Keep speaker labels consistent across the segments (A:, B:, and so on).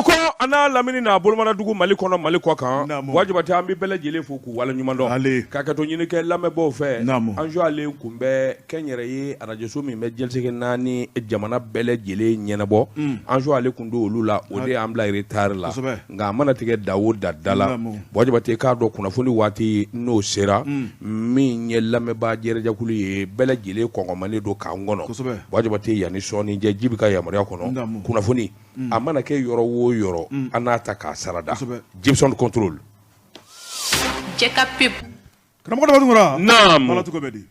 A: Bamakɔ a n'a lamini n'a bolomanadugu, Mali kɔnɔ, Mali kɔ kan, Buwa Jabate, an bɛ bɛɛ lajɛlen fo k'u waleɲuman dɔn, ka hakɛto ɲini kɛ lamɛnbaaw fɛ. An jɔlen kun bɛ kɛnyɛrɛye arajoso min bɛ diɲɛ naani jamana bɛɛ lajɛlen ɲɛnabɔ, an jɔlen kun don olu la, o de y'an bila retard la. Nka a mana tigɛ da o da da la, Buwa Jabate, k'a dɔn kunnafoni waati n'o sera, min ye lamɛnbaa jɛrɛjɛkulu ye, bɛɛ lajɛlen kɔngɔmanen don k'an kɔnɔ. Buwa Jabate, yanni sɔɔni cɛ, ji bɛ ka yamaruya kɔnɔ, kunnafoni a mana kɛ yɔrɔ o yɔrɔ, an n'a ta k'a sarada. Gibson contrôle.
B: Jɛka pub.
C: Karamɔgɔ Daba Tunkara.
A: Naamu.
C: Ala tɔgɔ bɛ di?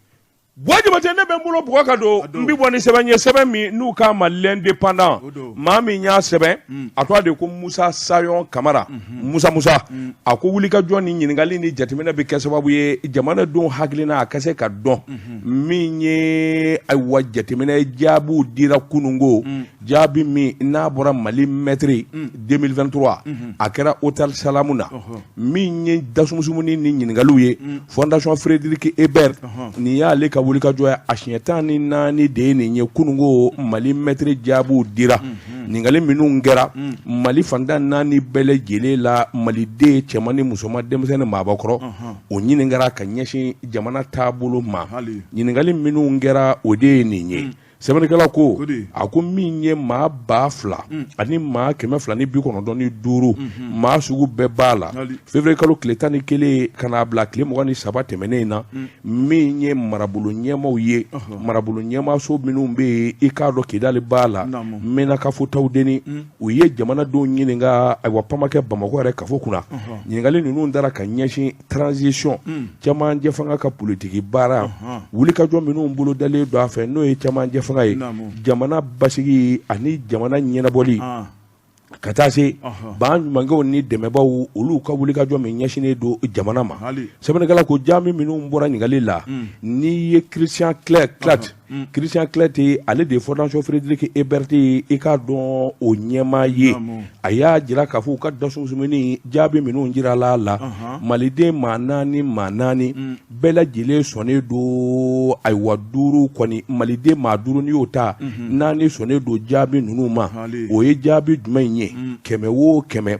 A: Buwa Jabate, ne bɛ n bolo bugɔ ka don, n bɛ bɔ ni sɛbɛn ye, sɛbɛn min n'u k'a ma L'Indépendant. Maa min y'a sɛbɛn, a tɔgɔ de ko Musa Sayɔn Kamara, Musa Musa. A ko wulikajɔ ni ɲininkali ni jateminɛ bɛ kɛ sababu ye jamanadenw hakilina a ka se ka dɔn. Min ye, ayiwa, jateminɛ jaabiw dira kununko, jaabi min n'a bɔra Mali mètre 2023, a kɛra Hôtel Salam na. Min ye dasumusumuni ni ɲininkaliw ye, Fondation Frédéric Ebert, nin y'ale ka wulikajɔ ye, a siɲɛ 14 de ye nin ye. Kununko Mali mètre jaabiw dira, ɲininkali minnu kɛra Mali fan tan naani bɛɛ lajɛlen la, maliden cɛman ni musoman, denmisɛnnin, maabakɔrɔ, o ɲininkara ka ɲɛsin jamana taabolo ma. Ɲininkali minnu kɛra, o de ye nin ye. Sɛbɛnnikɛla ko, a ko min ye maa 2000 ani maa 295, maa sugu bɛɛ b'a la, février kalo tile 11 ka n'a bila tile 23 tɛmɛnen in na, min ye marabolo ɲɛmaaw ye, marabolo ɲɛmaaso minnu bɛ yen, i k'a dɔn Kidali b'a la, Menaka fo Tawudeni, u ye jamanadenw ɲininka, ayiwa, pamakɛ Bamakɔ yɛrɛ kafo kunna. Ɲininkali ninnu dara ka ɲɛsin transition, cɛmancɛ fanga ka politiki baara, wulikajɔ minnu bolodalen don a fɛ, n'o ye cɛmancɛ fanga ye, jamana basigi ani jamana ɲɛnabɔli, ka taa se baɲumankɛw ni dɛmɛbaaw, olu ka wulikajɔ min ɲɛsinnen don jamana ma. Sɛbɛnnikɛla ko jaabi minnu bɔra ɲininkali la, n'i ye Christian Clerc, Christian Clerc, ale de ye Fondation Frédéric Ebert ye, i k'a dɔn o ɲɛmaa ye, a y'a jira k'a fɔ u ka dasumsumuni jaabi minnu jirala a la, maliden maa naani, maa naani bɛɛ lajɛlen sɔnnen don. Ayiwa, duuru kɔni, maliden maa duuru, n'i y'o ta, naani sɔnnen don jaabi ninnu ma. O ye jaabi jumɛn ye? 100 o 100,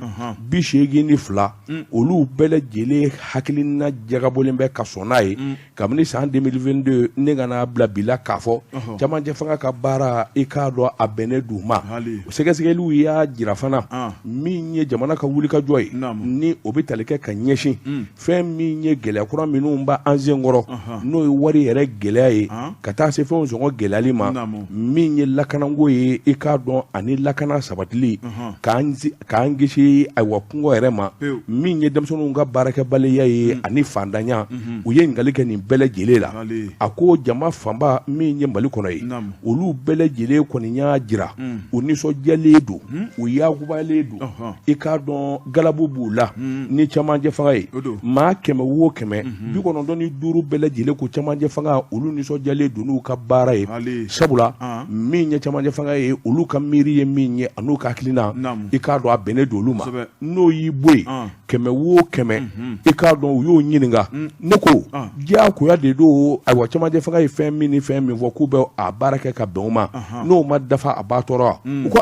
A: 82, olu bɛɛ lajɛlen hakilina jagabɔlen bɛ ka sɔn n'a ye. Kabini san 2022 ne ka n'a bila bi la, k'a fɔ cɛmancɛ fanga ka baara, i k'a dɔn a bɛnnen d'u ma. Sɛgɛsɛgɛliw y'a jira fana, min ye jamana ka wulikajɔ ye, ni o bɛ tali kɛ ka ɲɛsin fɛn min ye gɛlɛya kura minnu b'an sen kɔrɔ, n'o ye wari yɛrɛ gɛlɛya ye, ka taa se fɛnw sɔngɔ gɛlɛyali ma, min ye lakanako ye, i k'a dɔn ani lakana sabatili, k'an kisi, ayiwa, kungo yɛrɛ ma, min ye denmisɛnninw ka baarakɛbaliya ye ani fantanya. U ye ɲininkali kɛ nin bɛɛ lajɛlen la. A ko jama fanba min ye Mali kɔnɔ ye, olu bɛɛ lajɛlen kɔni y'a jira u nisɔndiyalen don, u yakubalen don, i k'a dɔn galabu b'u la ni cɛmancɛ fanga ye. Maa 100 o 100, 95 bɛɛ lajɛlen ko cɛmancɛ fanga, olu nisɔndiyalen don n'u ka baara ye, sabula min ye cɛmancɛ fanga ye, olu ka miiri ye min ye an'u ka hakilina, i k'a dɔn a bɛnnen don olu ma. N'o y'i bɔ yen, 100 o 100, i k'a dɔn u y'o ɲininka, ne ko diyagoya de don. Ayiwa, cɛmancɛ fanga ye fɛn min ni fɛn min fɔ k'u bɛ a baara kɛ ka bɛn o ma, n'o ma dafa a b'a tɔɔrɔ. U ko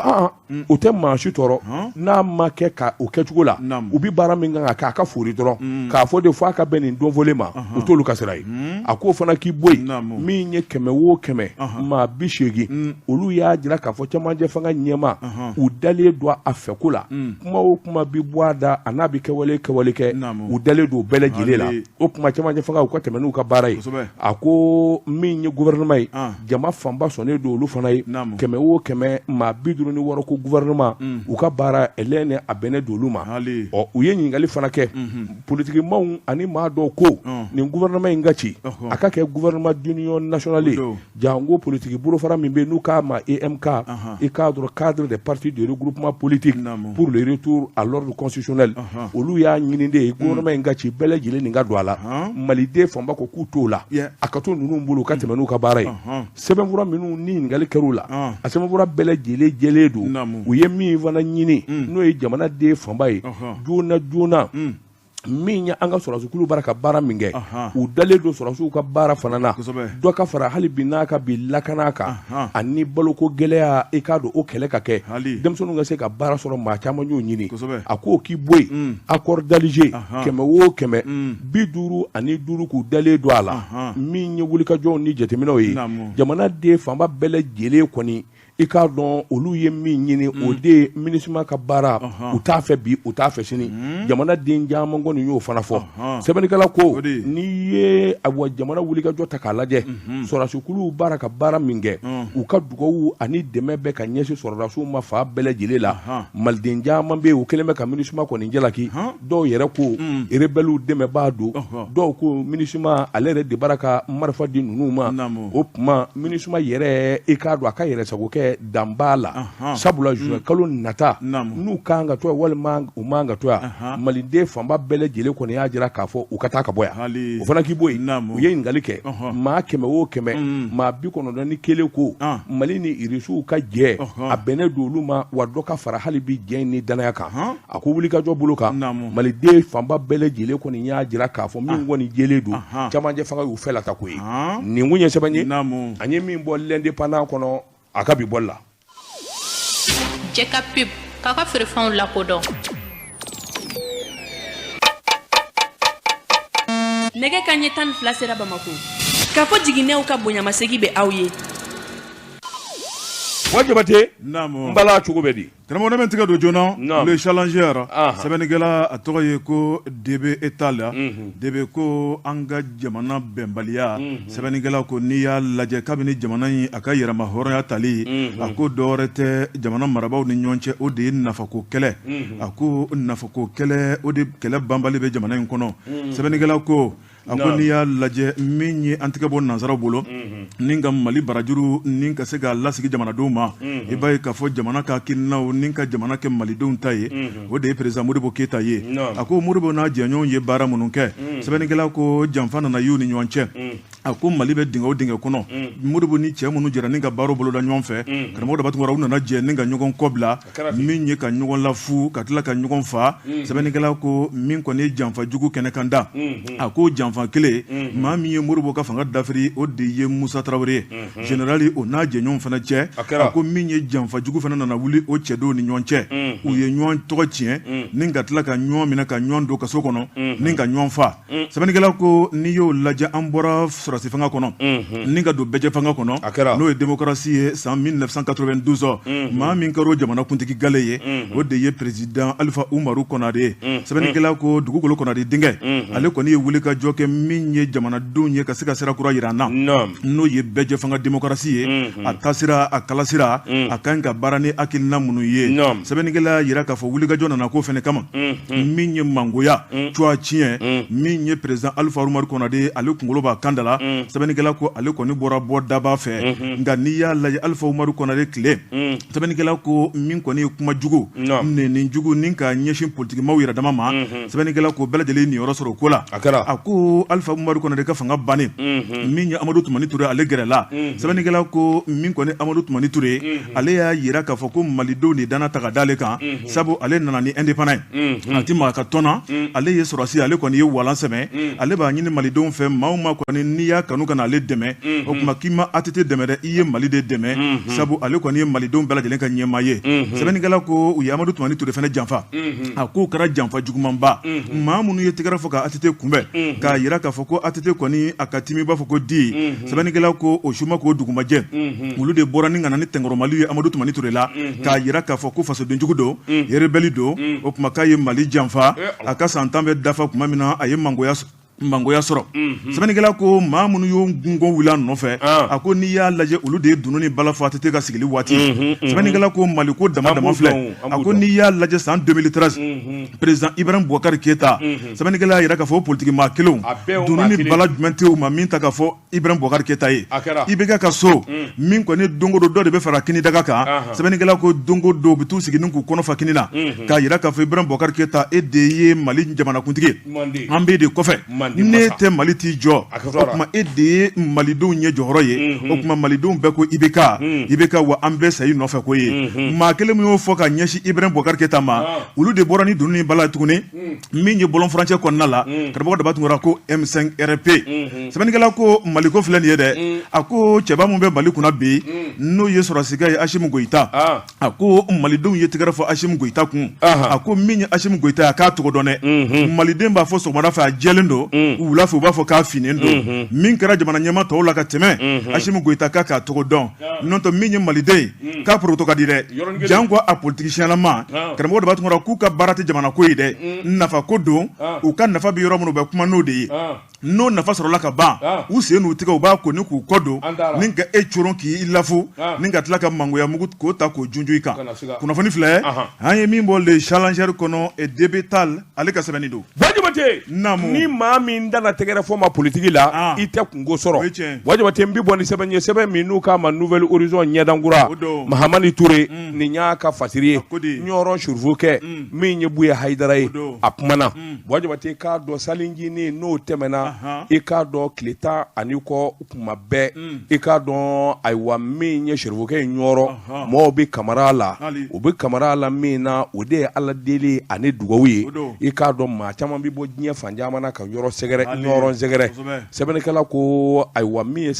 A: o tɛ maa si tɔɔrɔ n'a ma kɛ ka o kɛcogo la. U bɛ baara min kan ka kɛ, a ka foori dɔrɔn k'a fɔ de fo a ka bɛn nin donfɔlen ma, o t'olu ka sira ye. A k'o fana k'i bɔ yen, min ye 100 o 100, maa 80, olu y'a jira k'a fɔ cɛmancɛ fanga ɲɛmaa, u dalen don a fɛ ko la, kuma o kuma bi bɔ a da, a n'a bɛ kɛwale kɛ, u dalen don bɛɛ lajɛlen la. O kuma cɛmancɛ fanga, u ka tɛmɛ n'u ka baara ye. A ko min ye gouvernement ye, jama fanba sɔnnen don olu fana ye. 100 o 100, maa 56 ko gouvernement, u ka baara ɛlɛn, a bɛnnen don olu ma. Ɔ, u ye ɲininkali fana kɛ politikimaw ani maa dɔw ko nin gouvernement in ka ci, a ka kɛ gouvernement d'union nationale ye, janko politiki bolofara min bɛ n'u k'a ma EMK, i k'a dɔn cadre des partis de regroupement politique pour le retour à l'ordre constitutionnel, olu y'a ɲini de ye gouvernement in ka ci, bɛɛ lajɛlen nin ka don a la. Maliden fanba ko k'u t'o la, a ka to ninnu bolo, u ka tɛmɛ n'u ka baara ye. Sɛbɛnfura minnu ni ɲininkali kɛr'u la, a sɛbɛnfura bɛɛ lajɛlen jɛlen don. U ye min fana ɲini, n'o ye jamanaden fanba ye, joona joona. Min ye an ka sɔrɔdasikulu bara ka baara min kɛ, u dalen don sɔrɔdasiw ka baara fana na, dɔ ka fara hali bi n'a ka bi lakana kan ani baloko gɛlɛya, i k'a dɔn o kɛlɛ ka kɛ, denmisɛnninw ka se ka baara sɔrɔ. Maa caman y'o ɲini. A k'o k'i bɔ yen, accord d'Alger, 100 o 100, 55 k'u dalen don a la. Min ye wulikajɔw ni jateminɛw ye, jamanaden fanba bɛɛ lajɛlen kɔni, i k'a dɔn olu ye min ɲini, o de ye MINUSMA ka baara. U t'a fɛ bi, u t'a fɛ sini. Jamanaden caman kɔni y'o fana fɔ. Sɛbɛnnikɛla ko n'i ye awa jamana wulikajɔ ta k'a lajɛ, sɔrɔdasikuluw bara ka baara min kɛ, u ka dugawu ani dɛmɛ bɛ ka ɲɛsin sɔrɔdasiw ma fan bɛɛ lajɛlen la. Maliden caman bɛ yen, u kɛlen bɛ ka MINUSMA kɔni jalaki. Dɔw yɛrɛ ko rebelles dɛmɛbaa don, dɔw ko MINUSMA ale yɛrɛ de bara ka marifa di ninnu ma. O tuma MINUSMA yɛrɛ, i k'a dɔn a ka yɛrɛsagokɛ dan b'a la, sabula juin kalo nata, n'u kan ka to yan walima u man ka to yan, maliden fanba bɛɛ lajɛlen kɔni y'a jira k'a fɔ u ka taa ka bɔ yan. O fana k'i bɔ yen, u ye ɲininkali kɛ, maa 100 o 100, maa 91 ko Mali ni Irisiw ka jɛ a bɛnnen don olu ma, wa dɔ ka fara hali bi jɛ ni danaya kan. A ko wulikajɔ bolo kan, maliden fanba bɛɛ lajɛlen kɔni y'a jira k'a fɔ min kɔni jɛlen don, camancɛ fanga y'u fɛ lata ko ye. Nin kun ye sɛbɛn ye an ye min bɔ L'Indépendant kɔnɔ a ka bi bɔli la.
B: Jɛ ka pub k'a ka feerefɛnw lakodɔn.
C: Nɛgɛ kanɲɛ 12 sera Bamakɔ. K'a fɔ jiginɛw ka bonyamasegin bɛ aw ye.
A: Wa Jabate, n bala, cogo bɛ di?
D: Karamɔgɔ, ne bɛ n tɛgɛ don joona Le Challenger. Sɛbɛnnikɛla a tɔgɔ ye ko Debe Tall. Debe ko an ka jamana bɛnbaliya. Sɛbɛnnikɛla ko n'i y'a lajɛ, kabini jamana in a ka yɛrɛma hɔrɔnya tali, a ko dɔwɛrɛ tɛ jamana marabaaw ni ɲɔgɔn cɛ, o de ye nafako kɛlɛ. A ko nafako kɛlɛ, o de kɛlɛ banbali bɛ jamana in kɔnɔ. Sɛbɛnnikɛla ko a ko n'i y'a lajɛ, min ye an tɛgɛ bɔ nansaraw bolo ni ka Mali barajuru ni ka se k'a lasigi jamanadenw ma, i b'a ye k'a fɔ jamana ka hakilinaw ni ka jamana kɛ malidenw ta ye, o de ye président Modibo Keyita ye. A ko Modibo n'a jɛɲɔgɔnw ye baara minnu kɛ, sɛbɛnnikɛla ko janfa nana y'u ni ɲɔgɔn cɛ. A ko Mali bɛ dingɛ o dingɛ kɔnɔ, Modibo ni cɛ minnu jɛra ni ka baara boloda ɲɔgɔn fɛ, karamɔgɔ Daba Tunkara, u nana jɛ ni ka ɲɔgɔn kɔ bila, min ye ka ɲɔgɔn lafu ka tila ka ɲɔgɔn fa. Sɛbɛnnikɛla ko min kɔni ye janfa jugu kɛnɛ kan da, a ko janfa kelen, maa min ye Modibo ka fanga dafiri, o de ye Musa Tarawele ye, général, o n'a jɛɲɔgɔnw fana cɛ. A ko min ye janfa jugu fana nana wuli o cɛdenw ni ɲɔgɔn cɛ, u ye ɲɔgɔn tɔgɔ tiɲɛ ni ka tila ka ɲɔgɔn minɛ ka ɲɔgɔn don kaso kɔnɔ ni ka ɲɔgɔn fa. Sɛbɛnnikɛla ko n'i y'o lajɛ, an bɔra sɔrɔdasi fanga kɔnɔ ni ka don bɛɛjɛ fanga kɔnɔ, n'o ye démocratie ye, san 1992, maa min kɛra o jamanakuntigi gale ye, o de ye président Alifa Umaru Konare ye. Sɛbɛnnikɛla ko dugukolo Konare denkɛ, ale kɔni ye wulikajɔ kɛ min ye jamanadenw ye ka se ka sira kura jira an na, n'o ye bɛɛjɛ fanga démocratie ye, a taasira, a kalasira, a kan ka baara ni hakilina minnu ye. Sɛbɛnnikɛla y'a jira k'a fɔ wulikajɔ nana ko fana kama, min ye mangoya cuwa tiɲɛ, min ye président Alifa Umaru Konare, ale kunkolo b'a kan da la. Sɛbɛnnikɛla ko ale kɔni bɔra bɔ daba fɛ. Nka n'i y'a lajɛ, Alifa Umaru Konare tile, sɛbɛnnikɛla ko min kɔni ye kuma jugu, nɛni jugu ni ka ɲɛsin politikimaw yɛrɛ dama ma, sɛbɛnnikɛla ko bɛɛ lajɛlen niyɔrɔ sɔrɔ o ko la. A ko Alifa Umaru Konare ka fanga bannen, min ye Amadu Tumani Ture, ale gɛrɛla. Sɛbɛnnikɛla ko min kɔni Amadu Tumani Ture, ale y'a jira k'a fɔ ko malidenw de danna ta ka d'ale kan, sabu ale nana ni indépendant ye, a tɛ maa ka tɔn na, ale ye sɔrɔdasi, ale kɔni ye walan sɛmɛ, ale b'a ɲini malidenw fɛ, maa o maa kɔni n'i y'a kanu ka na ale dɛmɛ, o tuma k'i ma ATT dɛmɛ dɛ, i ye Mali de dɛmɛ, sabu ale kɔni ye malidenw bɛɛ lajɛlen ka ɲɛmaa ye. Sɛbɛnnikɛla ko u ye Amadu Tumani Ture fana janfa. A k'o kɛra janfa jugumanba. Maa minnu ye tɛgɛrɛ fɔ ka ATT kunbɛn, k'a jira k'a fɔ ko ATT kɔni a ka timi, i b'a fɔ ko di, sɛbɛnnikɛla ko o su ma k'o dugumajɛ, olu de bɔra ni ka na ni tɛnkɔrɔmali ye Amadu Tumani Ture la, k'a jira k'a fɔ ko fasodenjugu don, rebelle don, o tuma k'a ye Mali janfa. A ka san 10 bɛ dafa tuma min na, a ye mangoya sɔrɔ. Sɛbɛnnikɛla ko maa minnu y'o gungo wuli a nɔfɛ, a ko n'i y'a lajɛ, olu de ye dunun ni bala fɔ ATT ka sigili waati. Sɛbɛnnikɛla ko Mali ko dama dama filɛ. A ko n'i y'a lajɛ, san 2013, président Ibrahim Boubacar Keita, sɛbɛnnikɛla y'a jira k'a fɔ politiki maa kelenw, dunun ni bala jumɛn tɛ u ma min ta k'a fɔ Ibrahim Boubacar Keita ye. IBK ka so, min kɔni don o don dɔ de bɛ fara kini daga kan. Sɛbɛnnikɛla ko don o don u bɛ t'u sigi ni k'u kɔnɔ fa kini na, k'a jira k'a fɔ Ibrahim Boubacar Keita, e de ye Mali jamanakuntigi, an b'e de kɔfɛ. N'e tɛ Mali t'i jɔ, o tuma e de ye malidenw ɲɛ jɔyɔrɔ ye, o tuma malidenw bɛɛ ko IBK, IBK wa an bɛɛ sa i nɔfɛ ko ye. Maa kelen min y'o fɔ ka ɲɛsin Ibrahim Boubacar Keita ma, olu de bɔra ni dunun ni bala tuguni, min ye bɔlɔn furancɛ kɔnɔna la, karamɔgɔ Daba Tunkara ko M5 RP. Sɛbɛnnikɛla ko Maliko filɛ nin ye dɛ, a ko cɛba min bɛ Mali kunna bi, n'o ye sɔrɔdasikɛ ye Asimi Goyita, a ko malidenw ye tɛgɛrɛ fɔ Asimi Goyita kun. A ko min ye Asimi Goyita ye, a k'a cogo dɔn dɛ. Maliden b'a fɔ sɔgɔmada fɛ a jɛlen don, wula fɛ u b'a fɔ k'a finnen don. Min kɛra jamana ɲɛmaa tɔw la ka tɛmɛ, Asimi Goyita k'a k'a cogo dɔn. N'o tɛ, min ye maliden ye, k'a poroto ka di dɛ, janko a politisiyɛnlama. Karamɔgɔ Daba Tunkara k'u ka baara tɛ jamana ko ye dɛ, nafa ko don. U ka nafa bɛ yɔrɔ min, u bɛ kuma n'o de ye. N'o nafa sɔrɔla ka ban, u sen n'u tigɛ u b'a ko ni k'u kɔ don ni ka e coron k'i lafu ni ka tila ka mangoya mugu k'o ta k'o junjun i kan. Kunnafoni filɛ an ye min bɔ Le Challenger kɔnɔ, DB Tall ale ka sɛbɛnni don.
A: Buwa Jabate, ni maa min danna tɛgɛrɛ fɔ ma politiki la, i tɛ kunko sɔrɔ. Buwa Jabate, n bɛ bɔ ni sɛbɛn ye, sɛbɛn min n'u k'a ma Nouvel Horizon, ɲɛdankura, Mahamani Ture, nin y'a ka fasiri ye. Ɲɔrɔ surufukɛ min ye Buye Hayidara ye, a kumana. Buwa Jabate, k'a dɔn salincinin n'o tɛmɛna, i k'a dɔn tile 10 ani kɔ kuma bɛɛ, i k'a dɔn ayiwa min ye surufukɛ ye Ɲɔrɔ, mɔgɔw bɛ kamara la, u bɛ kamara la min na, o de ye Ala deli ani dugawu ye. I k'a dɔn maa caman bɛ bɔ diɲɛ fan caman na ka Ɲɔrɔ sɛgɛrɛ. Ɲɔrɔ sɛgɛrɛ, sɛbɛnnikɛla ko ayiwa min ye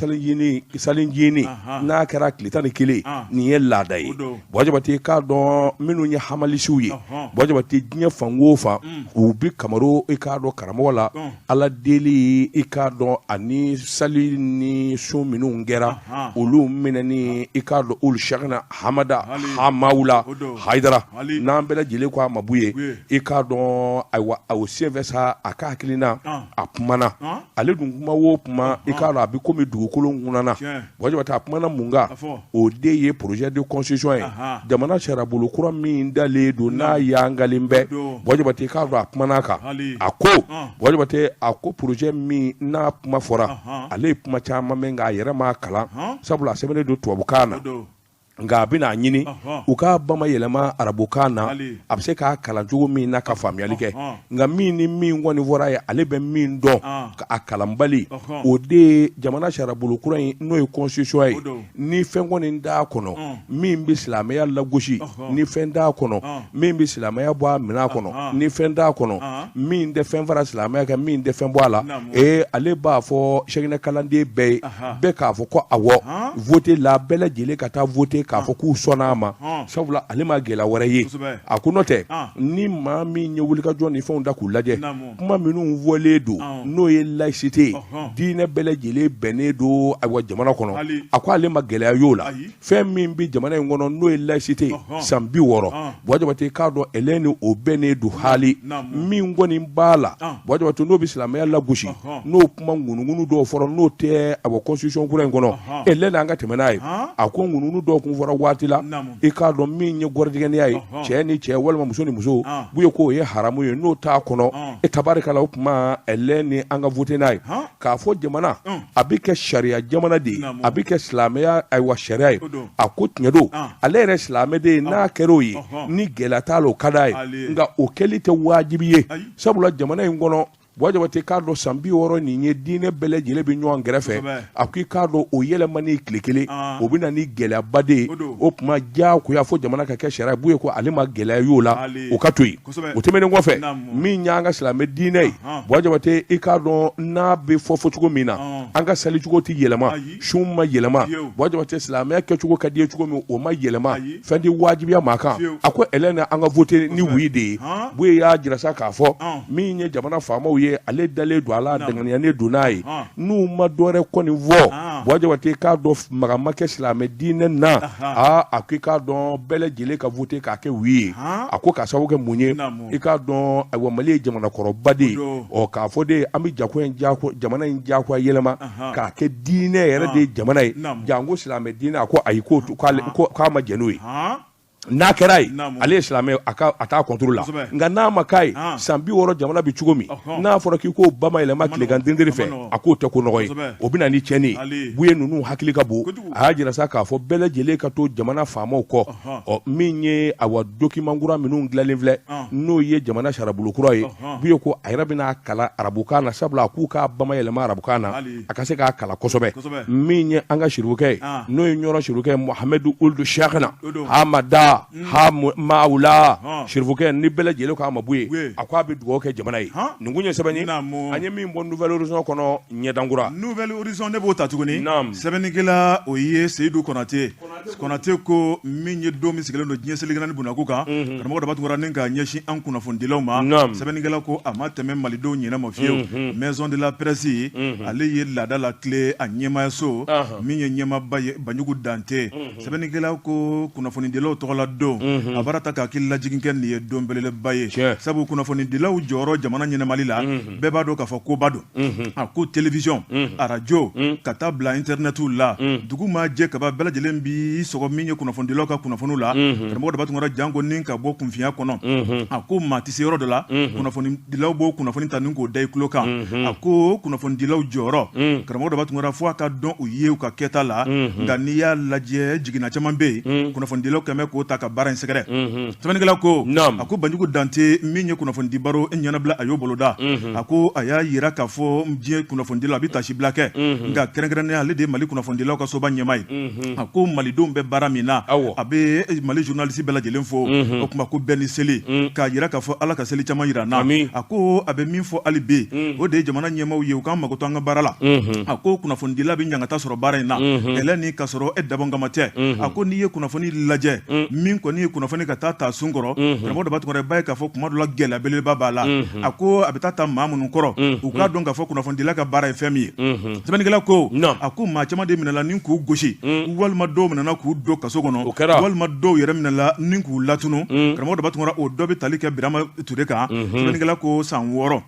A: salincinin n'a kɛra tile 11, nin ye laada ye. Buwa Jabate, k'a dɔn minnu ye hamalisiw ye, Buwa Jabate, diɲɛ fan o fan, u bɛ kamaro, i k'a dɔn karamɔgɔ la, Ala deli, i k'a dɔn ani sali ni sun minnu kɛra, olu minɛni, i k'a dɔn olu Sɛkina Hamada Hamawula Hayidara, n'an bɛɛ lajɛlen ko a ma Buye, i k'a dɔn ayiwa o senfɛ sa, a ka hakilina a kumana. Ale dun kuma o kuma, i k'a dɔn a bɛ komi dugukolo ŋunana. Buwa Jabate, a kumana mun kan? O de ye projet de constitution ye, jamana sariyabolo kura min dalen don, n'a yangalen bɛ. Buwa Jabate, k'a dɔn a kumana a kan. A ko, Buwa Jabate, a ko projet min n'a kuma fɔra, ale ye kuma caman mɛn, nka a yɛrɛ m'a kalan, sabula a sɛbɛnnen don tubabukan na, nka a bɛna a ɲini u k'a bamayɛlɛma arabukan na, a bɛ se k'a kalan cogo min na ka faamuyali kɛ. Nka min ni min kɔni fɔra a ye, ale bɛ min dɔn a kalanbali, o de ye jamana sariyabolo kura in, n'o ye constitution ye, ni fɛn kɔni t'a kɔnɔ min bɛ silamɛya lagosi, ni fɛn t'a kɔnɔ min bɛ silamɛya bɔ a minɛn kɔnɔ, ni fɛn t'a kɔnɔ min tɛ fɛn fara silamɛya kan, min tɛ fɛn bɔ a la, ee ale b'a fɔ sɛkinɛ kalanden bɛɛ ye, bɛɛ k'a fɔ ko awɔ vote la, bɛɛ lajɛlen ka taa vote k'a fɔ k'u sɔnna a ma, sabula ale ma gɛlɛya wɛrɛ ye. A ko n'o tɛ, ni maa min ye wulikajɔ ni fɛnw da k'u lajɛ, kuma minnu fɔlen don, n'o ye laïcité ye, diinɛ bɛɛ lajɛlen bɛnnen don ayiwa jamana kɔnɔ, a ko ale ma gɛlɛya y'o la. Fɛn min bɛ jamana in kɔnɔ, n'o ye laïcité ye, san 60, Buwa Jabate, k'a dɔn ele ni o bɛnnen don. Hali min kɔni b'a la, Buwa Jabate, n'o bɛ silamɛya lagosi, n'o kuma ŋunuŋunu dɔw fɔra, n'o tɛ awa constitution kura in kɔnɔ, ele n'an ka tɛmɛ n'a ye. A ko ŋunuŋunu dɔw kun fɔra waati la, i k'a dɔn min ye gɔrɔdigɛniya ye, cɛ ni cɛ walima muso ni muso, Buye k'o ye haramu ye, n'o t'a kɔnɔ, e tabarikala, o tuma ele ni an ka vote n'a ye, k'a fɔ jamana a bɛ kɛ sariya jamana de ye, a bɛ kɛ silamɛya ayiwa sariya ye. A ko tiɲɛ don, ale yɛrɛ silamɛ de ye, n'a kɛra o ye ni gɛlɛya t'a la, o ka d'a ye, nka o kɛli tɛ wajibi ye, sabula jamana in kɔnɔ, Buwa Jabate, k'a dɔn san 60 nin ye, diinɛ bɛɛ lajɛlen bɛ ɲɔgɔn kɛrɛfɛ. A ko i k'a dɔn o yɛlɛmani tile kelen, o bɛ na ni gɛlɛyaba de ye. O tuma diyagoya fo jamana ka kɛ sariya. Buye ko ale ma gɛlɛya y'o la, o ka to yen. O tɛmɛnen kɔfɛ, min y'an ka silamɛ diinɛ ye, Buwa Jabate, i k'a dɔn n'a bɛ fɔ fɔcogo min na, an ka salicogo tɛ yɛlɛma, sun ma yɛlɛma. Buwa Jabate, silamɛya kɛcogo ka di ye cogo min, o ma yɛlɛma, fɛn tɛ wajibiya maa kan. A ko ɛlɛ ni an ka vote ni oui de ye. Buye y'a jira sa k'a fɔ min ye jamana faamaw ye, ale dalen don a la, danganiyanen don n'a ye, n'u ma dɔwɛrɛ kɔni fɔ, Buwa Jabate, k'a dɔn maga ma kɛ silamɛ diinɛ na. Aa, a ko i k'a dɔn bɛɛ lajɛlen ka vote k'a kɛ oui ye. A ko k'a sababu kɛ mun ye? I k'a dɔn ayiwa Mali ye jamana kɔrɔba de ye. Ɔ k'a fɔ de an bɛ jako in jako jamana in jagoya yɛlɛma k'a kɛ diinɛ yɛrɛ de ye jamana ye, janko silamɛ diinɛ, a ko ayi, k'a ma jɛn n'o ye. N'a kɛra ye, ale ye silamɛ, a ka a t'a contre la, nka n'a ma k'a ye, san 60 jamana bɛ cogo min, n'a fɔra k'i k'o bayɛlɛma tilegan dendere fɛ, a k'o tɛ ko nɔgɔ ye, o bɛ na ni tiɲɛni ye. Buye ninnu hakili ka bon. A y'a jira sa k'a fɔ bɛɛ lajɛlen ka to jamana faamaw kɔ. Ɔ min ye awa document kura minnu dilanlen filɛ, n'o ye jamana sariyabulon kura ye, Buye ko a yɛrɛ bɛna a kalan arabukan na, sabula a k'u k'a bayɛlɛma arabukan na, a ka se k'a kalan kosɛbɛ. Min ye an ka sirifukɛ ye, n'o ye ɲɔrɔ sirifukɛ Mohamɛdu Uludu Sɛkina Hamada Hamawula sirifukɛ, ni bɛɛ lajɛlen k'a ma Buye, a ko a bɛ dugawu kɛ jamana ye. Nin kun ye sɛbɛn ye an ye min bɔ Nouvel Horizon kɔnɔ ɲɛdankura.
D: Nouvel Horizon, ne b'o ta tuguni. Sɛbɛnnikɛla, o ye Seyidu Konate. Konate ko min ye don min sigilen don diɲɛ seleke naani bunakun kan, karamɔgɔ Daba Tunkara, ni ka ɲɛsin an kunnafonidilaw ma, sɛbɛnnikɛla ko a ma tɛmɛ malidenw ɲinɛ ma fiyewu. Maison de la presse, ale ye laada la tile a ɲɛmaayaso min ye ɲɛmaaba ye Banjugu Dante. Sɛbɛnnikɛla ko kunnafonidilaw tɔgɔla don, a b'a ta ka hakili lajigin kɛ nin ye don belebeleba ye, sabu kunnafonidilaw jɔyɔrɔ jamana ɲɛnamali la, bɛɛ b'a dɔn k'a fɔ koba don. A ko télévision, arajo, ka taa bila intɛrɛnɛtiw la, dugu maa jɛ kaba bɛɛ lajɛlen bi sɔgɔ min ye kunnafonidilaw ka kunnafoniw la. Karamɔgɔ Daba Tunkara, janko ni ka bɔ kunfinya kɔnɔ. A ko maa tɛ se yɔrɔ dɔ la, kunnafonidilaw b'o kunnafoni ta ni k'o da i tulo kan. A ko kunnafonidilaw jɔyɔrɔ, karamɔgɔ Daba Tunkara, fo a ka dɔn u ye u ka kɛta la. Nka n'i y'a lajɛ, jiginna caman bɛ yen, kunnafonidilaw kɛmɛ k'o ta ka baara in sɛgɛrɛ. Sɛbɛnnikɛla ko a ko Banjugu Dante min ye kunnafonidi baro ɲɛnabila, a y'o boloda. A ko a y'a jira k'a fɔ diɲɛ kunnafonidilaw, a bɛ taasibila kɛ, nka kɛrɛnkɛrɛnnenya ale de ye Mali kunnafonidilaw ka soba ɲɛmaa ye. A ko malidenw bɛ baara min na, a bɛ Mali journaliste bɛɛ lajɛlen fo. O tuma ko bɛɛ ni seli, k'a jira k'a fɔ Ala ka seli caman jira an na. A ko a bɛ min fɔ hali bi, o de ye jamana ɲɛmaaw ye, u k'an makoto an ka baara la. A ko kunnafonidila bɛ ɲangata sɔrɔ baara in na, kɛlɛ ni ka sɔrɔ e dabɔ kama tɛ. A ko n'i ye kunnafoni lajɛ, min kɔni ye kunnafoni ka taa ta sun kɔrɔ, karamɔgɔ Daba Tunkara, i b'a ye k'a fɔ kuma dɔ la gɛlɛya belebeleba b'a la. A ko a bɛ taa ta maa minnu kɔrɔ, u k'a dɔn k'a fɔ kunnafonidila ka baara ye fɛn min ye. Sɛbɛnnikɛla ko a ko maa caman de minɛla ni k'u gosi, walima dɔw minɛna k'u don kaso kɔnɔ, walima dɔw yɛrɛ minɛla ni k'u latunu. Karamɔgɔ Daba Tunkara, o dɔ bɛ tali kɛ Birama Ture kan. Sɛbɛnnikɛla ko san 6,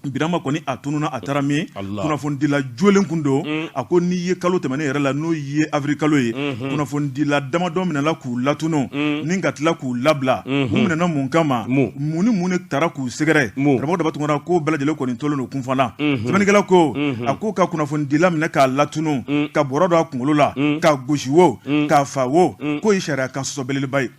D: Birama kɔni a tununna, a taara min? Kunnafonidila jolen kun don. A ko n'i ye kalo tɛmɛnen yɛrɛ la, n'o ye avril kalo ye, kunnafonidila damadɔ minɛla k'u latunu ni ka tila k'u labila. U minɛna mun kama? Mun ni mun de taara k'u sɛgɛrɛ? Karamɔgɔ Daba Tunkara, ko bɛɛ lajɛlen kɔni tolen don kun fana. Sɛbɛnnikɛla ko a ko ka kunnafonidila minɛ k'a latunu, ka bɔrɔ don a kunkolo la, k'a gosi wo, k'a fa wo, k'o ye sariya kan sɔsɔ belebeleba ye.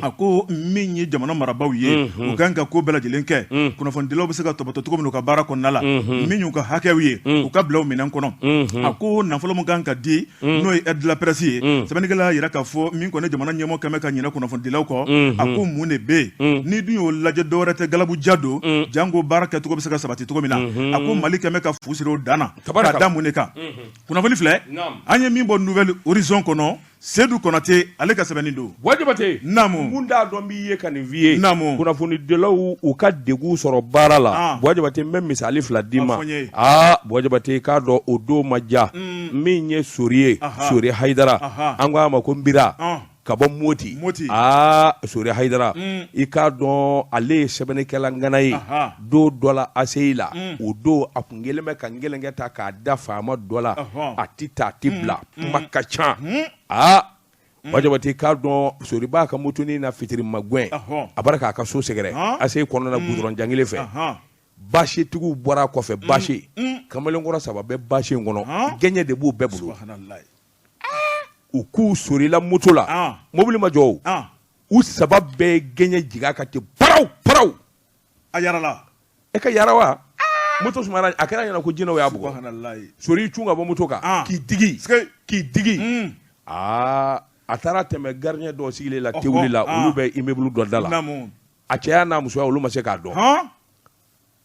D: A ko min ye jamana marabaaw ye, u kan ka ko bɛɛ lajɛlen kɛ kunnafonidilaw bɛ se ka tɔpɔtɔ cogo min u ka baara kɔnɔna la, min y'u ka hakɛw ye, u ka bila u minɛn kɔnɔ. A ko nafolo min kan ka di, n'o ye aide de la presse ye, sɛbɛnnikɛla y'a jira k'a fɔ min kɔni jamana ɲɛmɔgɔ kɛmɛ ka ɲinɛ kunnafonidilaw kɔ, a ko mun de bɛ yen? N'i dun y'o lajɛ, dɔwɛrɛ tɛ, galabuja don, janko baara kɛcogo bɛ se ka sabati cogo min na. A ko Mali kɛmɛ ka fu siri o dan na, ka da mun de kan? Kunnafoni filɛ an ye min bɔ Nouvel Horizon kɔnɔ, Sedu Konate ale ka sɛbɛnni don.
A: Buwa Jabate.
D: Naamu.
A: Mun t'a dɔn b'i ye ka nin f'i ye.
D: Naamu.
A: Kunnafonidilaw u ka degun sɔrɔ baara la.
D: Ah.
A: Buwa Jabate, n bɛ misali fila d'i ma.
D: A fɔ n ye.
A: Aa Buwa Jabate, i k'a dɔn o don ma diya. Min ye Sori ye.
D: Aha.
A: Sori Hayidara.
D: Aha.
A: An ko a ma ko Nbira.
D: Ɔn.
A: Ka bɔ Moti.
D: Moti.
A: Aa Sori Hayidara. I k'a dɔn ale ye sɛbɛnnikɛla ŋana ye.
D: Aha.
A: Don dɔ la ACI la. O don a kun kɛlen bɛ ka nkelenke ta k'a da faama dɔ la.
D: Ɔhɔn.
A: A ti ta a ti bila. Kuma ka ca. Aa Buwa Jabate, i k'a dɔn Sori b'a ka motonin na fitiri magɛn.
D: Ɔhɔn.
A: A bɔra k'a ka so sɛgɛrɛ.
D: Han.
A: ACI kɔnɔna goudron jan kelen fɛ.
D: Ahan.
A: Basitigiw bɔra a kɔfɛ, basi kamalenkɔrɔ saba bɛ basi in kɔnɔ,
D: Han.
A: gɛɲɛ de b'u bɛɛ bolo.
D: Subahanallahi.
A: U k'u Sori la moto la,
D: Han.
A: mobili ma jɔ o.
D: Han.
A: U saba bɛɛ ye gɛɲɛ jigin a kan ten, paraw paraw.
D: A yarala.
A: E ka yara wa? Moto sumara, a kɛra ɲɛna ko jinɛw y'a bugɔ.
D: Subahanallahi.
A: Sori y'i cun ka bɔ moto kan,
D: Ah.
A: k'i digi,
D: Sike.
A: k'i digi. Aa a taara tɛmɛ gardien dɔw sigilen la tewuli la,
D: ah.
A: olu bɛ immeuble dɔ da la.
D: Naamu.
A: A cɛya n'a musoya, olu ma se k'a dɔn.
D: Han.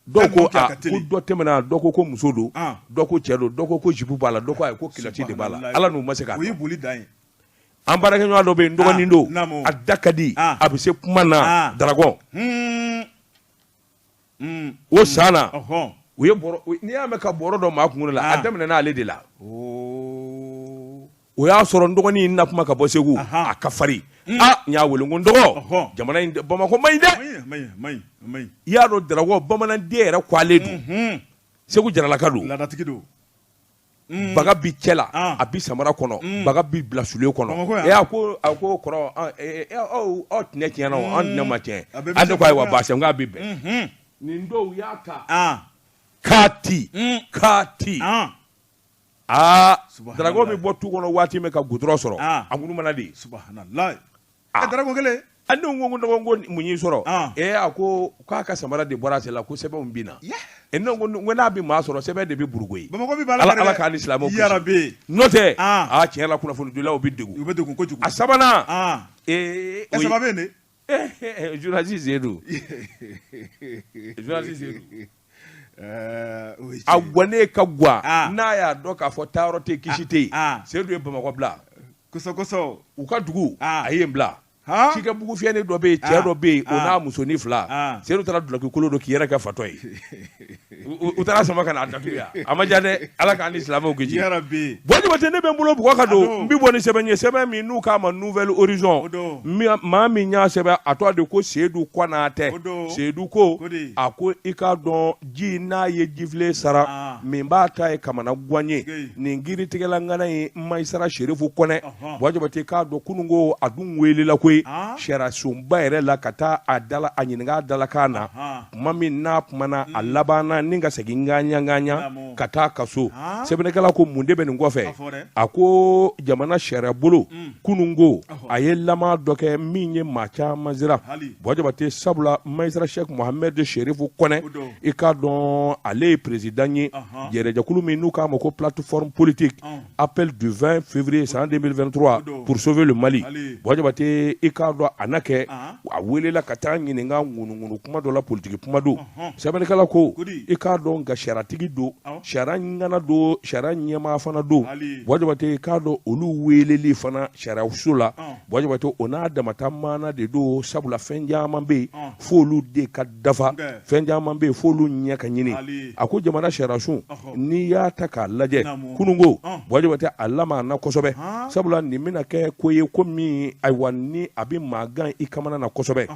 A: Dɔw ko
D: Tellement que a
A: a
D: ka
A: ko
D: teli.
A: dɔ tɛmɛna, dɔ ko ko muso don,
D: Ah.
A: dɔ ko cɛ don, dɔ ko ko jupe b'a la, dɔ ko ayi ko culotte de b'a la.
D: Subahanallahi.
A: Ala n'u ma se k'a
D: O ye
A: dɔn.
D: boli dan ye.
A: An baarakɛɲɔgɔn dɔ bɛ yen, n dɔgɔnin don,
D: naamu.
A: a da ka di,
D: Ah.
A: a bɛ se kuma na,
D: Ah.
A: Dragon. O san na,
D: Ɔhɔn.
A: u ye bɔrɔ, n'i y'a mɛn ka bɔrɔ dɔ maa kunkolo la, a
D: Ah.
A: daminɛna ale de la.
D: Oo.
A: O y'a sɔrɔ n dɔgɔnin in na kuma ka bɔ Segu,
D: Ahan.
A: a ka farin. A n y'a wele, n ko n dɔgɔ,
D: Ɔhɔn.
A: jamana in Bamakɔ man ɲi dɛ.
D: A man ɲi, a man ɲi, a man ɲi.
A: I y'a dɔn Dragon, bamananden yɛrɛ ko ale don. Segu jaralaka don.
D: Laadatigi don.
A: Baga bi cɛ la, a bi samara kɔnɔ, baga bi bila soulier kɔnɔ. A ko kɔrɔ, aw tɛnɛ tiɲɛna, an tɛnɛ ma tiɲɛ. A ne ko ayiwa, baasi k'a bɛ bɛn. Nin dɔw y'a ta k'a ti k'a ti. Aa, Darago bɛ bɔ tu kɔnɔ waati min ka goudron sɔrɔ, a ŋunumana de.
D: Darago kelen.
A: A ne ko dɔgɔ, ko mun y'i sɔrɔ? A ko k'a ka samara de bɔra a sen la, ko sɛbɛnw binna. Ne ko n'a bɛ maa sɔrɔ, sɛbɛn de bɛ buruko ye. Ala k'an ni silamɛw kisi, n'o tɛ aa, tiɲɛ la, kunnafonidilaw bɛ degun,
D: u bɛ degun kojugu.
A: A sabanan,
D: saba bɛ yen de.
A: Journaliste Seydou, journaliste Seydou, a gannen ka gan, n'a y'a dɔn k'a fɔ taayɔrɔ tɛ, kisi tɛ yen, Seydou ye Bamakɔ bila.
D: Kosɛbɛ kosɛbɛ.
A: U ka dugu, a ye yen bila. Cikɛ bugu fiyɛni dɔ bɛ yen, cɛ dɔ bɛ yen, o n'a musonin fila. Seydou taara dulɔki kolo don k'i yɛrɛ kɛ fatɔ ye. U taara sama ka n'a datugu yan. A ma diya dɛ. Ala k'an ni silamɛw kisi. Buwa Jabate, ne bɛ n bolo bugɔ ka don, n bɛ bɔ ni sɛbɛn ye, sɛbɛn min n'u k'a ma Nouvel Horizon. Maa min y'a sɛbɛn, a tɔgɔ de ko Seydou Konatɛ. Seydou ko, a ko i k'a dɔn, ji n'a ye jifilen sara, min b'a ta ye kamana gan ye. Nin kiiritigɛla ŋana ye magistrat Serifu Kɔnɛ. Buwa Jabate, k'a dɔn kununko a dun welela koyi sariyasunba yɛrɛ la ka taa a dala a ɲininka a dalakan na. Tuma min n'a kumana, a labanna ni ka segin ŋaɲa ka taa kaso. Sɛbɛnnikɛla ko mun de bɛ nin kɔfɛ? A ko jamana sariya bolo, kununko a ye lama dɔ kɛ min ye maa caman siran, Buwa Jabate, sabula magistrat Sɛki Mohamɛdi Serifu Kɔnɛ, i k'a dɔn ale ye président ye yɛrɛjɛkulu min n'u k'a ma ko plateforme politique appel du 20 février san 2023 pour sauver le Mali. Buwa Jabate, i k'a dɔn a na kɛ a welela ka taa ɲininka ŋunuŋunu kuma dɔ la, politiki kuma don. Sɛbɛnnikɛla ko i k'a dɔn nka sariyatigi don, sariya ŋana don, sariya ɲɛmaa fana don. Buwa Jabate, i k'a dɔn olu weleli fana sariyaso la, Buwa Jabate, o n'a damata maana de don, sabula fɛn caman bɛ yen f'olu de ka dafa, fɛn caman bɛ yen f'olu ɲɛ ka ɲini. A ko jamana sariyasun, n'i y'a ta k'a lajɛ kununko, Buwa Jabate, a lamana kosɛbɛ, sabula nin bɛna kɛ ko ye, ko min ayiwa ni a bɛ maa gan i kamana na kosɛbɛ.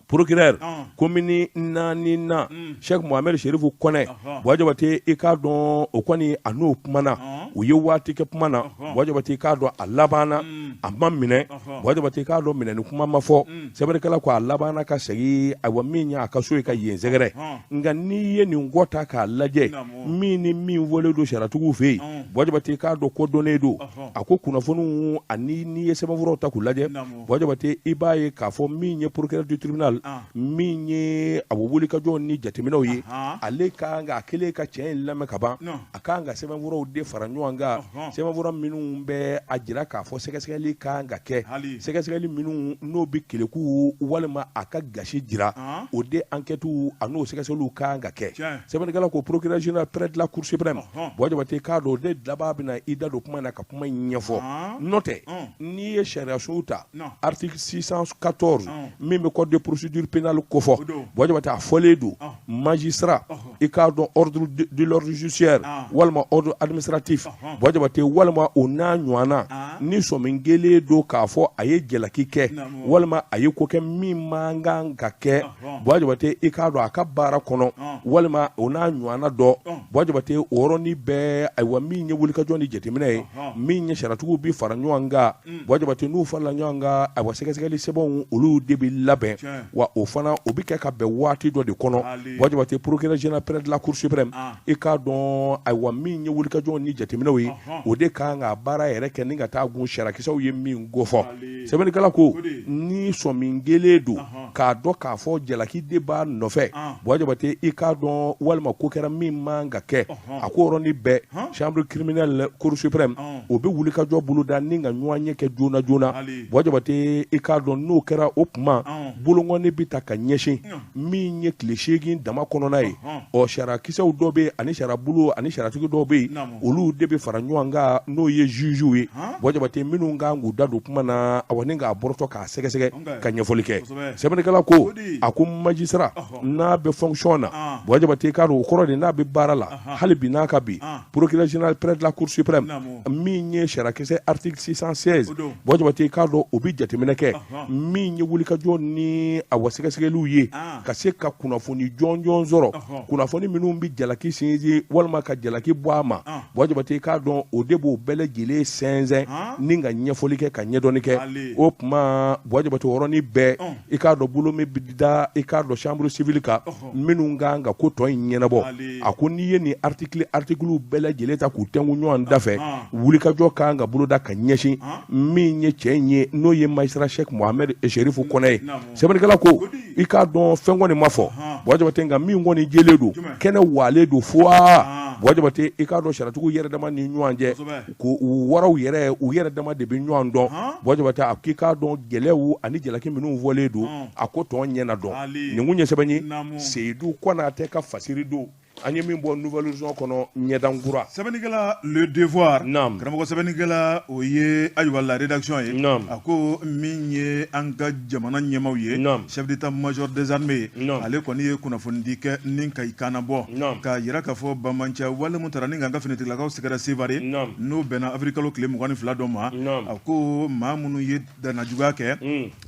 A: Procureur komini naani na, Sɛki Mohamɛdi Serifu Kɔnɛ, Buwa Jabate, i k'a dɔn o kɔni a n'o kumana, u ye waati kɛ kuma na. Buwa Jabate, i k'a dɔn a labanna a ma minɛ. Buwa Jabate, i k'a dɔn minɛni kuma ma fɔ. Sɛbɛnnikɛla ko a labanna ka segin, ayiwa, min ye a ka so ye ka yen sɛgɛrɛ. Nka n'i ye nin kɔ ta k'a lajɛ, min ni min fɔlen don sariyatigiw fɛ yen, Buwa Jabate, i k'a dɔn ko dɔnnen don. A ko kunnafoniw ani n'i ye sɛbɛnfuraw ta k'u lajɛ, Buwa Jabate, i b'a ye k'a fɔ min ye procureur du tribunal, min ye a wulikajɔ ni jateminɛw ye, ale ka kan ka, a kɛlen ka cɛ in lamɛn ka ban, a ka kan ka sɛbɛnfuraw de fara ɲɔgɔn kan, sɛbɛnfura minnu bɛ a jira k'a fɔ sɛgɛsɛgɛli ka kan ka kɛ, sɛgɛsɛgɛli minnu n'o bɛ keleku walima a ka gasi jira, o de enquêtes a n'o sɛgɛsɛgɛliw ka kan ka kɛ. Sɛbɛnnikɛla ko procureur général près de la Cour suprême, Buwa Jabate, k'a dɔn o de laban bɛna i da don kuma in na ka kuma in ɲɛfɔ. N'o tɛ, n'i ye sariyasun ta, article 614 min bɛ code de procédure pénale kofɔ, Buwa Jabate, a fɔlen don magistrat, i k'a dɔn ordre de l'ordre judiciaire walima ordre administratif, Buwa Jabate, walima o n'a ɲɔgɔnna, ni sɔmi kɛlen don k'a fɔ a ye jalaki kɛ walima a ye ko kɛ min man kan ka kɛ, Buwa Jabate, i k'a dɔn a ka baara kɔnɔ walima o n'a ɲɔgɔnna dɔ, Buwa Jabate, o yɔrɔnin bɛɛ, ayiwa, min ye wulikajɔ ni jateminɛ ye, min ye sariyatigiw bɛ fara ɲɔgɔn kan, Buwa Jabate, n'u farala ɲɔgɔn kan, ayiwa, sɛgɛsɛgɛli sɛbɛnw olu de bɛ labɛn, wa o fana o bɛ kɛ ka bɛn waati dɔ de kɔnɔ. Buwa Jabate, procureur général près de la Cour suprême, i k'a dɔn, ayiwa, min ye wulikajɔ ni jateminɛw ye, o de kan ka baara yɛrɛ kɛ ni ka taa gun sariyakisɛw ye min kofɔ. Sɛbɛnnikɛla ko ni sɔmi kɛlen don k'a dɔn k'a fɔ jalaki de b'a nɔfɛ, Buwa Jabate, i k'a dɔn walima ko kɛra min man ka kɛ, a ko yɔrɔnin bɛɛ chambre criminelle Cour suprême o bɛ wulikajɔ boloda ni ka ɲɔgɔn ye kɛ joona joona. Buwa Jabate, i k'a dɔn n'o kɛra, o tuma bolonkɔni bɛ ta ka ɲɛsin min ye tile 8 dama kɔnɔna ye. Ɔ, sariyakisɛw dɔ bɛ yen ani sariyabolo ani sariyatigi dɔw bɛ yen, olu de bɛ fara ɲɔgɔn kan, n'o ye jugew ye, Buwa Jabate, minnu kan k'u da don kuma na, awa, ni k'a bɔrɔtɔ k'a sɛgɛsɛgɛ ka ɲɛfɔli kɛ. Sɛbɛnnikɛla ko a ko magistrat n'a bɛ fonction na, Buwa Jabate, k'a dɔn o kɔrɔ de n'a bɛ baara la hali bi, n'a ka bi procureur général près de la Cour suprême, min ye sariyakisɛ article 616, Buwa Jabate, k'a dɔn o bɛ jateminɛ kɛ min ye wulikajɔ ni awa sɛgɛsɛgɛliw ye ka se ka kunnafoni jɔnjɔn sɔrɔ. kunnafoni minnu bɛ jalaki sinsin walima ka jalaki bɔ a ma, Buwa Jabate, i k'a dɔn o de b'o bɛɛ lajɛlen sɛnsɛn ni ka ɲɛfɔli kɛ ka ɲɛdɔnni kɛ. O tuma Buwa Jabate, yɔrɔnin bɛɛ, i k'a dɔn bolo min bɛ da i k'a dɔn chambre civile kan minnu kan ka ko tɔ in ɲɛnabɔ. A ko n'i ye nin article articles bɛɛ lajɛlen ta k'u tɛnku ɲɔgɔn da fɛ, wulikajɔ kan ka boloda ka ɲɛsin min ye cɛ in ye, n'o ye magistrat Sɛki Mohamɛdi Serifu Kɔnɛ ye. Sɛbɛnnikɛla ko i k'a dɔn fɛn kɔni ma fɔ, Buwa Jabate, nka min kɔni jɛlen don, kɛnɛ walen don fo Buwa Jabate, i k'a dɔn sariyatigiw yɛrɛ dama ni ɲɔgɔn cɛ, ko u waraw yɛrɛ, u yɛrɛ dama de bɛ ɲɔgɔn dɔn. Buwa Jabate, a k'i k'a dɔn gɛlɛyaw ani jalaki minnu fɔlen don, a ko tɔ ɲɛ na dɔn. Nin kun ye sɛbɛn ye, Seyidu Kɔnatɛ ka fasiri don, an ye min bɔ Nouvel Horizon kɔnɔ, ɲɛdankura.
D: Sɛbɛnnikɛla Le Devoir, karamɔgɔ sɛbɛnnikɛla, o ye ayiwa la rédaction ye. A ko min ye an ka jamana ɲɛmaaw ye, chef d'état-major des armées, ale kɔni ye kunnafonidi kɛ ni ka i kanna bɔ k'a jira k'a fɔ banbaanciya wale min taara ni k'an ka finitigilakaw sɛgɛrɛ Sevare, n'o bɛnna avril kalo tile 22 dɔ ma, a ko maa minnu ye dannajuguya kɛ,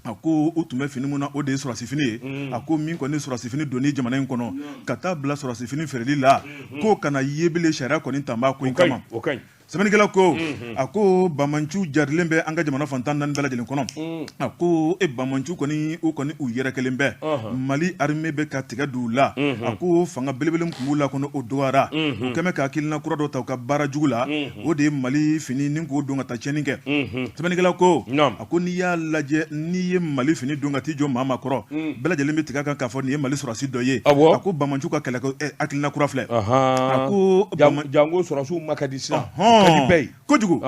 D: a ko u tun bɛ fini min na, o de ye sɔrɔdasifini ye. A ko min kɔni sɔrɔdasifini donni jamana in kɔnɔ ka taa bila sɔrɔdasifini feereli la, k'o kana ye bilen, sariya kɔni tan b'a ko in kama. Sɛbɛnnikɛla ko, a ko banbaanciw jarilen bɛ an ka jamana fan 14 bɛɛ lajɛlen kɔnɔ. A ko e banbaanciw kɔni, u kɔni u yɛrɛkɛlen bɛ, Mali armée bɛ ka tigɛ don u la. A ko fanga belebele tun b'u la kɔnɔ, o dɔgɔyara. U kɛmɛ ka hakilina kura dɔ ta u ka baara jugu la, o de ye Mali fini ni k'o don ka taa tiɲɛni kɛ. Sɛbɛnnikɛla ko, a ko n'i y'a lajɛ, n'i ye Mali fini don ka t'i jɔ maa ma kɔrɔ, bɛɛ lajɛlen bɛ tigɛ a kan k'a fɔ nin ye Mali sɔrɔdasi dɔ ye. A ko banbaanciw ka kɛlɛ hakilina kura filɛ. A
A: ko janko sɔrɔdasiw ma ka di sisan
D: kojugu.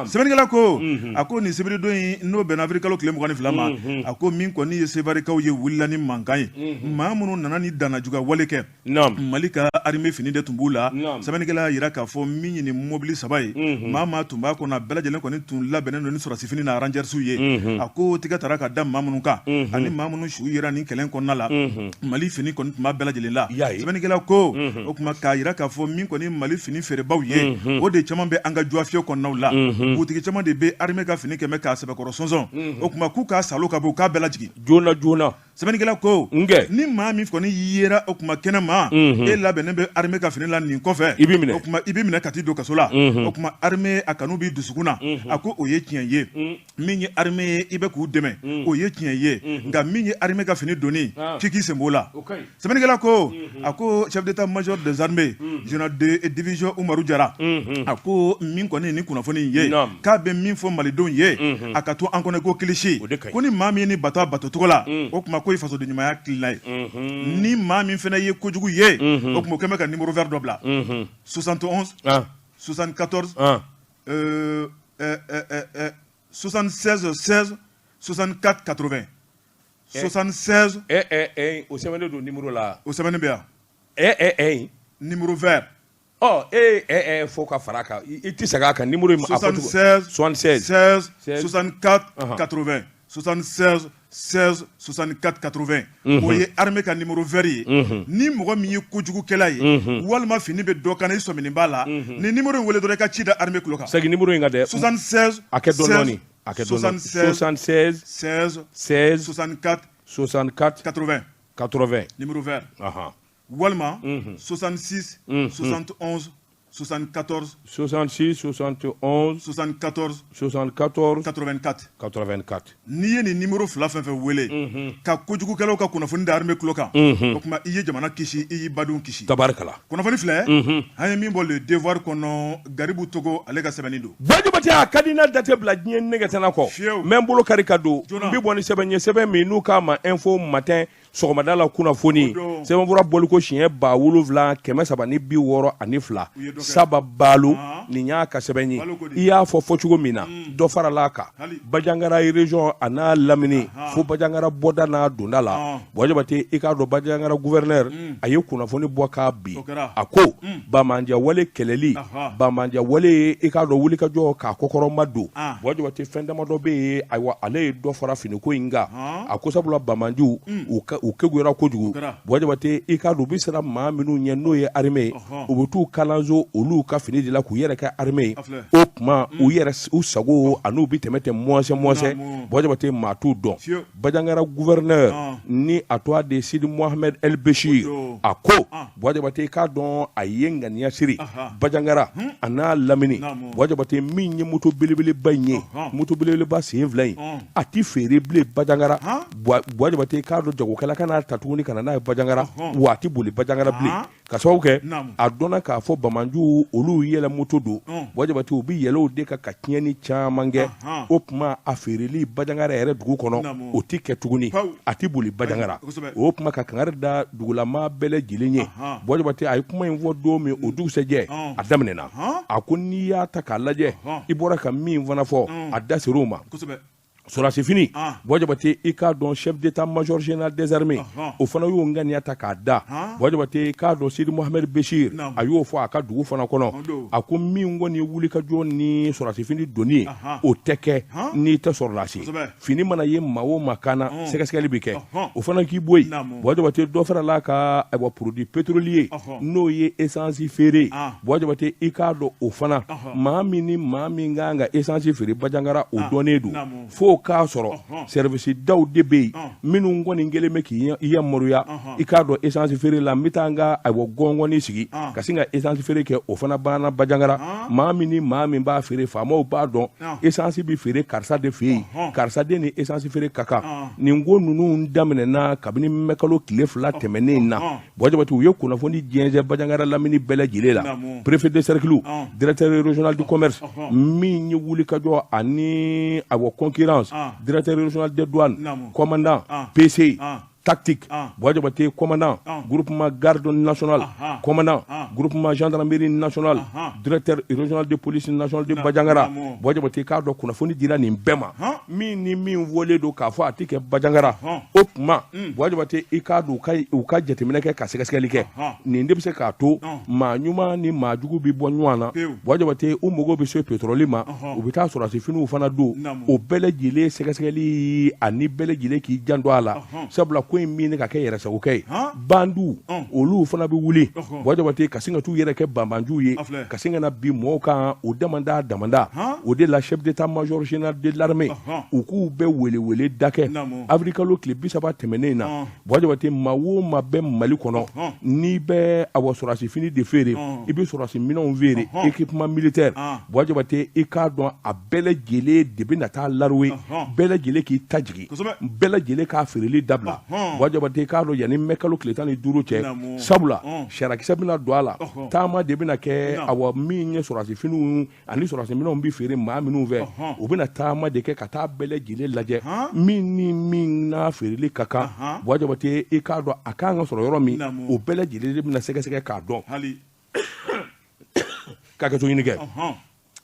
D: Sɛbɛnnikɛla ko, a ko nin sibiridon in, n'o bɛnna avril kalo tile 22 ma, a ko min kɔni ye Sevarekaw ye, wulila ni mankan ye. Maa minnu nana ni dannajuguya wale kɛ, Mali ka armée fini de tun b'u la. Sɛbɛnnikɛla y'a jira k'a fɔ min ye nin mobili saba ye, maa maa tun b'a kɔnɔ, a bɛɛ lajɛlen kɔni tun labɛnnen don ni sɔrɔdasi fini na Rangersiw ye. A ko tigɛ taara ka da maa minnu kan ani maa minnu su yera nin kɛlɛ kɔnɔna la, Mali fini kɔni tun b'a bɛɛ lajɛlen la. Sɛbɛnnikɛla ko, o tuma k'a jira k'a fɔ min kɔni Mali fini feerebaw ye, o de caman bɛ an ka juwafiyɛ kɔnɔnaw la. Butigi caman de bɛ armée ka fini kɛmɛ k'a sɛbɛkɔrɔ sɔnsɔn. O tuma k'u k'a salo ka bɔ, u k'a bɛɛ lajigin
A: joona joona.
D: Sɛbɛnnikɛla ko, ni maa min kɔni yera o tuma kɛnɛ ma, e labɛnnen bɛ armée ka fini la nin kɔfɛ,
A: i bɛ minɛ,
D: o tuma i bɛ minɛ ka t'i don kaso la. O tuma armée a kanu b'i dusukun na, a ko o ye tiɲɛ ye. Min ye armée ye, i bɛ k'u dɛmɛ, o ye tiɲɛ ye, nka min ye armée ka fini donni, k'i k'i sen b'o la. Sɛbɛnnikɛla ko, a ko chef d'état-major des armées, général de division Umaru Jara, a ko min kɔni ni kunnafoni ye, k'a bɛ min fɔ malidenw ye, a ka to an kɔnɔ ko kilisi, ko ni maa min ni bato a bato cogo la, o tuma ko ye fasoden ɲumanya tilena ye. Ni maa min fana ye kojugu ye, o tuma o kɛmɛ ka numéro vert dɔ bila, 71 74 76 16 64 80, 76.
A: O sɛbɛnnen don numéro la.
D: O sɛbɛnnen bɛ yan.
A: Numéro
D: vert.
A: Ɔ e fo ka fara kan, i tɛ segin a kan numéro in.
D: 76
A: 76
D: 16 64 80, 76 16 64 80, o ye armée ka numéro vert ye. Ni mɔgɔ min ye kojugukɛla ye, walima fini bɛ dɔ kan na, i sɔminen b'a la, ni numéro in wele dɔrɔn, i ka ci da armée tulo kan.
A: Segin numéro in kan dɛ.
D: 76.
A: A kɛ dɔɔnin dɔɔnin. A kɛ dɔɔnin.
D: 76
A: 16
D: 16
A: 64
D: 64
A: 80. 80.
D: Numéro vert. Walima 66 71 74.
A: 66 71
D: 74
A: 74
D: 84.
A: 84.
D: N'i ye nin numéro fila fɛn fɛn wele ka kojugukɛlaw ka kunnafoni da armée tulo kan, o tuma i ye jamana kisi, i y'i badenw kisi.
A: Tabarikala.
D: Kunnafoni filɛ, an ye min bɔ Le Devoir kɔnɔ, Garibu Togo, ale ka sɛbɛnni don.
A: Buwa Jabate, a ka di n na, da tɛ bila diɲɛ nɛgɛ tɛna kɔ.
D: Fiyewu.
A: N bɛ n bolo kari ka don.
D: Joona.
A: N bɛ bɔ ni sɛbɛn ye, sɛbɛn min n'u k'a ma Info Matin, sɔgɔmada la kunnafoni.
D: O don.
A: Sɛbɛnfura bɔliko siɲɛ 7362.
D: U ye dɔ kɛ.
A: Saba Balo,
D: Ɔn.
A: nin y'a ka sɛbɛn ye.
D: Balo ko di?
A: I y'a fɔ fɔcogo min na, dɔ farala a kan.
D: Hali.
A: Banjagara région a n'a lamini,
D: Ahan.
A: fo Banjagara bɔda n'a donda la.
D: Ɔn.
A: Buwa Jabate, i k'a dɔn Banjagara gouverneur, a ye kunnafoni bɔ k'a bin.
D: O kɛra.
A: A ko banbaanci wale kɛlɛli, banbaanci wale ye, i k'a dɔn wulikajɔ k'a kɔkɔrɔma don. Buwa Jabate, fɛn damadɔ bɛ yen, ayiwa, ale ye dɔ fara finiko in kan. A ko sabula banbaanciw u keguyara kojugu. Buwa Jabate, i k'a dɔn u bɛ siran maa minnu ɲɛ, n'o ye armée ye, u bɛ t'u kalanso olu ka fini de la k'u yɛrɛ kɛ armée ye. O tuma u yɛrɛ u sago an'u bɛ tɛmɛ tɛ mɔsɛ mɔsɛ. Buwa Jabate, maa t'u dɔn. Bajangara gouverneur ni a tɔgɔ de Sidi Mohamed El Bechir, a ko Buwa Jabate, i k'a dɔn a ye ŋaniya siri Bajangara a n'a lamini. Buwa Jabate, min ye moto belebeleba in ye, moto belebeleba sen fila in, a tɛ feere bilen Bajangara. Buwa Jabate, i k'a dɔn jagokɛla kan'a ta tuguni ka na n'a ye Bajangara, wa a tɛ boli Bajangara bilen, ka sababu kɛ a dɔnna k'a fɔ banbaanciw olu yɛlɛ moto don. Buwa Jabate, u bɛ yɛlɛ o de kan ka tiɲɛni caman kɛ. O tuma a feereli Bajangara yɛrɛ dugu kɔnɔ, o tɛ kɛ tuguni, a tɛ boli Bajangara. O tuma ka kangari da dugulamaa bɛɛ lajɛlen ye. Buwa Jabate, a ye kuma in fɔ don min, o dugusɛjɛ a daminɛna. A ko n'i y'a ta k'a lajɛ, i bɔra ka min fana fɔ, a da ser'o ma. Sɔrɔdasifini, Buwa Jabate, i k'a dɔn chef d'état major général des armées, o fana y'o ŋaniya ta k'a da. Buwa Jabate, i k'a dɔn Sidi Mohamed Bechir, a y'o fɔ a ka dugu fana kɔnɔ. A ko min kɔni ye wulikajɔ ni sɔrɔdasifini donni ye, o tɛ kɛ n'i tɛ sɔrɔdasi. Fini mana ye maa o maa kan na, sɛgɛsɛgɛli bɛ kɛ, o fana k'i bɔ yen. Buwa Jabate, dɔ farala ka ayiwa produit pétrolier, n'o ye essence feere. Buwa Jabate, i k'a dɔn o fana, maa min ni maa min kan ka essence feere Bajangara, o dɔnnen don. Fo k'a sɔrɔ service daw de bɛ yen minnu kɔni kɛlen bɛ k'i yamaruya, i k'a dɔn essence feere la, n bɛ taa n ka ayiwa gɔngɔni sigi ka sin ka essence feere kɛ. O fana banna Bajangara. Maa min ni maa min b'a feere, faamaw b'a dɔn, essence bɛ feere karisa de fɛ yen, karisa de ni essence feere ka kan. Nin ko ninnu daminɛna kabini mɛkalo tile 2 tɛmɛnen na. Buwa Jabate, u ye kunnafoni jɛnsɛn Bajangara lamini bɛɛ lajɛlen la. Préfet de cercle, directeur régional du commerce, min ye wulikajɔ ani ayiwa concurrence, directeur régional des douanes, commandant PC tactique, Buwa Jabate, commandant groupement garde nationale, commandant groupement gendarmerie nationale, directeur régional de police nationale de Bajangara. Buwa Jabate, k'a dɔn kunnafoni dira nin bɛɛ ma. Min ni min fɔlen don k'a fɔ a tɛ kɛ Bajangara, o tuma Buwa Jabate, i k'a dɔn u ka jateminɛ kɛ ka sɛgɛsɛgɛli kɛ. Nin de bɛ se k'a to maa ɲuman ni maa jugu bɛ bɔ ɲɔgɔn na. Buwa Jabate, u mago bɛ se pétrole ma, u bɛ taa sɔrɔdasi finiw fana don. O bɛɛ lajɛlen sɛgɛsɛgɛli ani bɛɛ lajɛlen k'i janto a la, sabula ko in min ka kɛ yɛrɛsagokɛ ye, bandiw olu fana bɛ wuli, Buwa Jabate, ka sin ka t'u yɛrɛ kɛ banbanciw ye, ka sin ka na bin mɔgɔw kan o damanda damanda. O de la, chef d'état major général de l'armée, u k'u bɛɛ wele da kɛ avril kalo tile 30 tɛmɛnen na. Buwa Jabate, maa o maa bɛ Mali kɔnɔ, n'i bɛ awa sɔrɔdasi fini de feere, i bɛ sɔrɔdasi minɛnw feere, équipement militaire, Buwa Jabate, i k'a dɔn a bɛɛ lajɛlen de bɛ na taa laruwe, bɛɛ lajɛlen k'i ta jigin, bɛɛ lajɛlen k'a feereli dabila. Buwa Jabate, i k'a dɔn yanni mɛ kalo tile 15 cɛ, sabula sariyakisɛ bɛna don a la, taama de bɛna kɛ. Awa min ye sɔrɔdasi finiw ani sɔrɔdasi minɛnw bɛ feere maa minnu fɛ, u bɛna taama de kɛ ka taa bɛɛ lajɛlen lajɛ, min ni min n'a feereli ka kan. Buwa Jabate, i k'a dɔn a kan ka sɔrɔ yɔrɔ min, o bɛɛ lajɛlen de bɛna sɛgɛsɛgɛ k'a dɔn k'a kɛ to ɲini kɛ.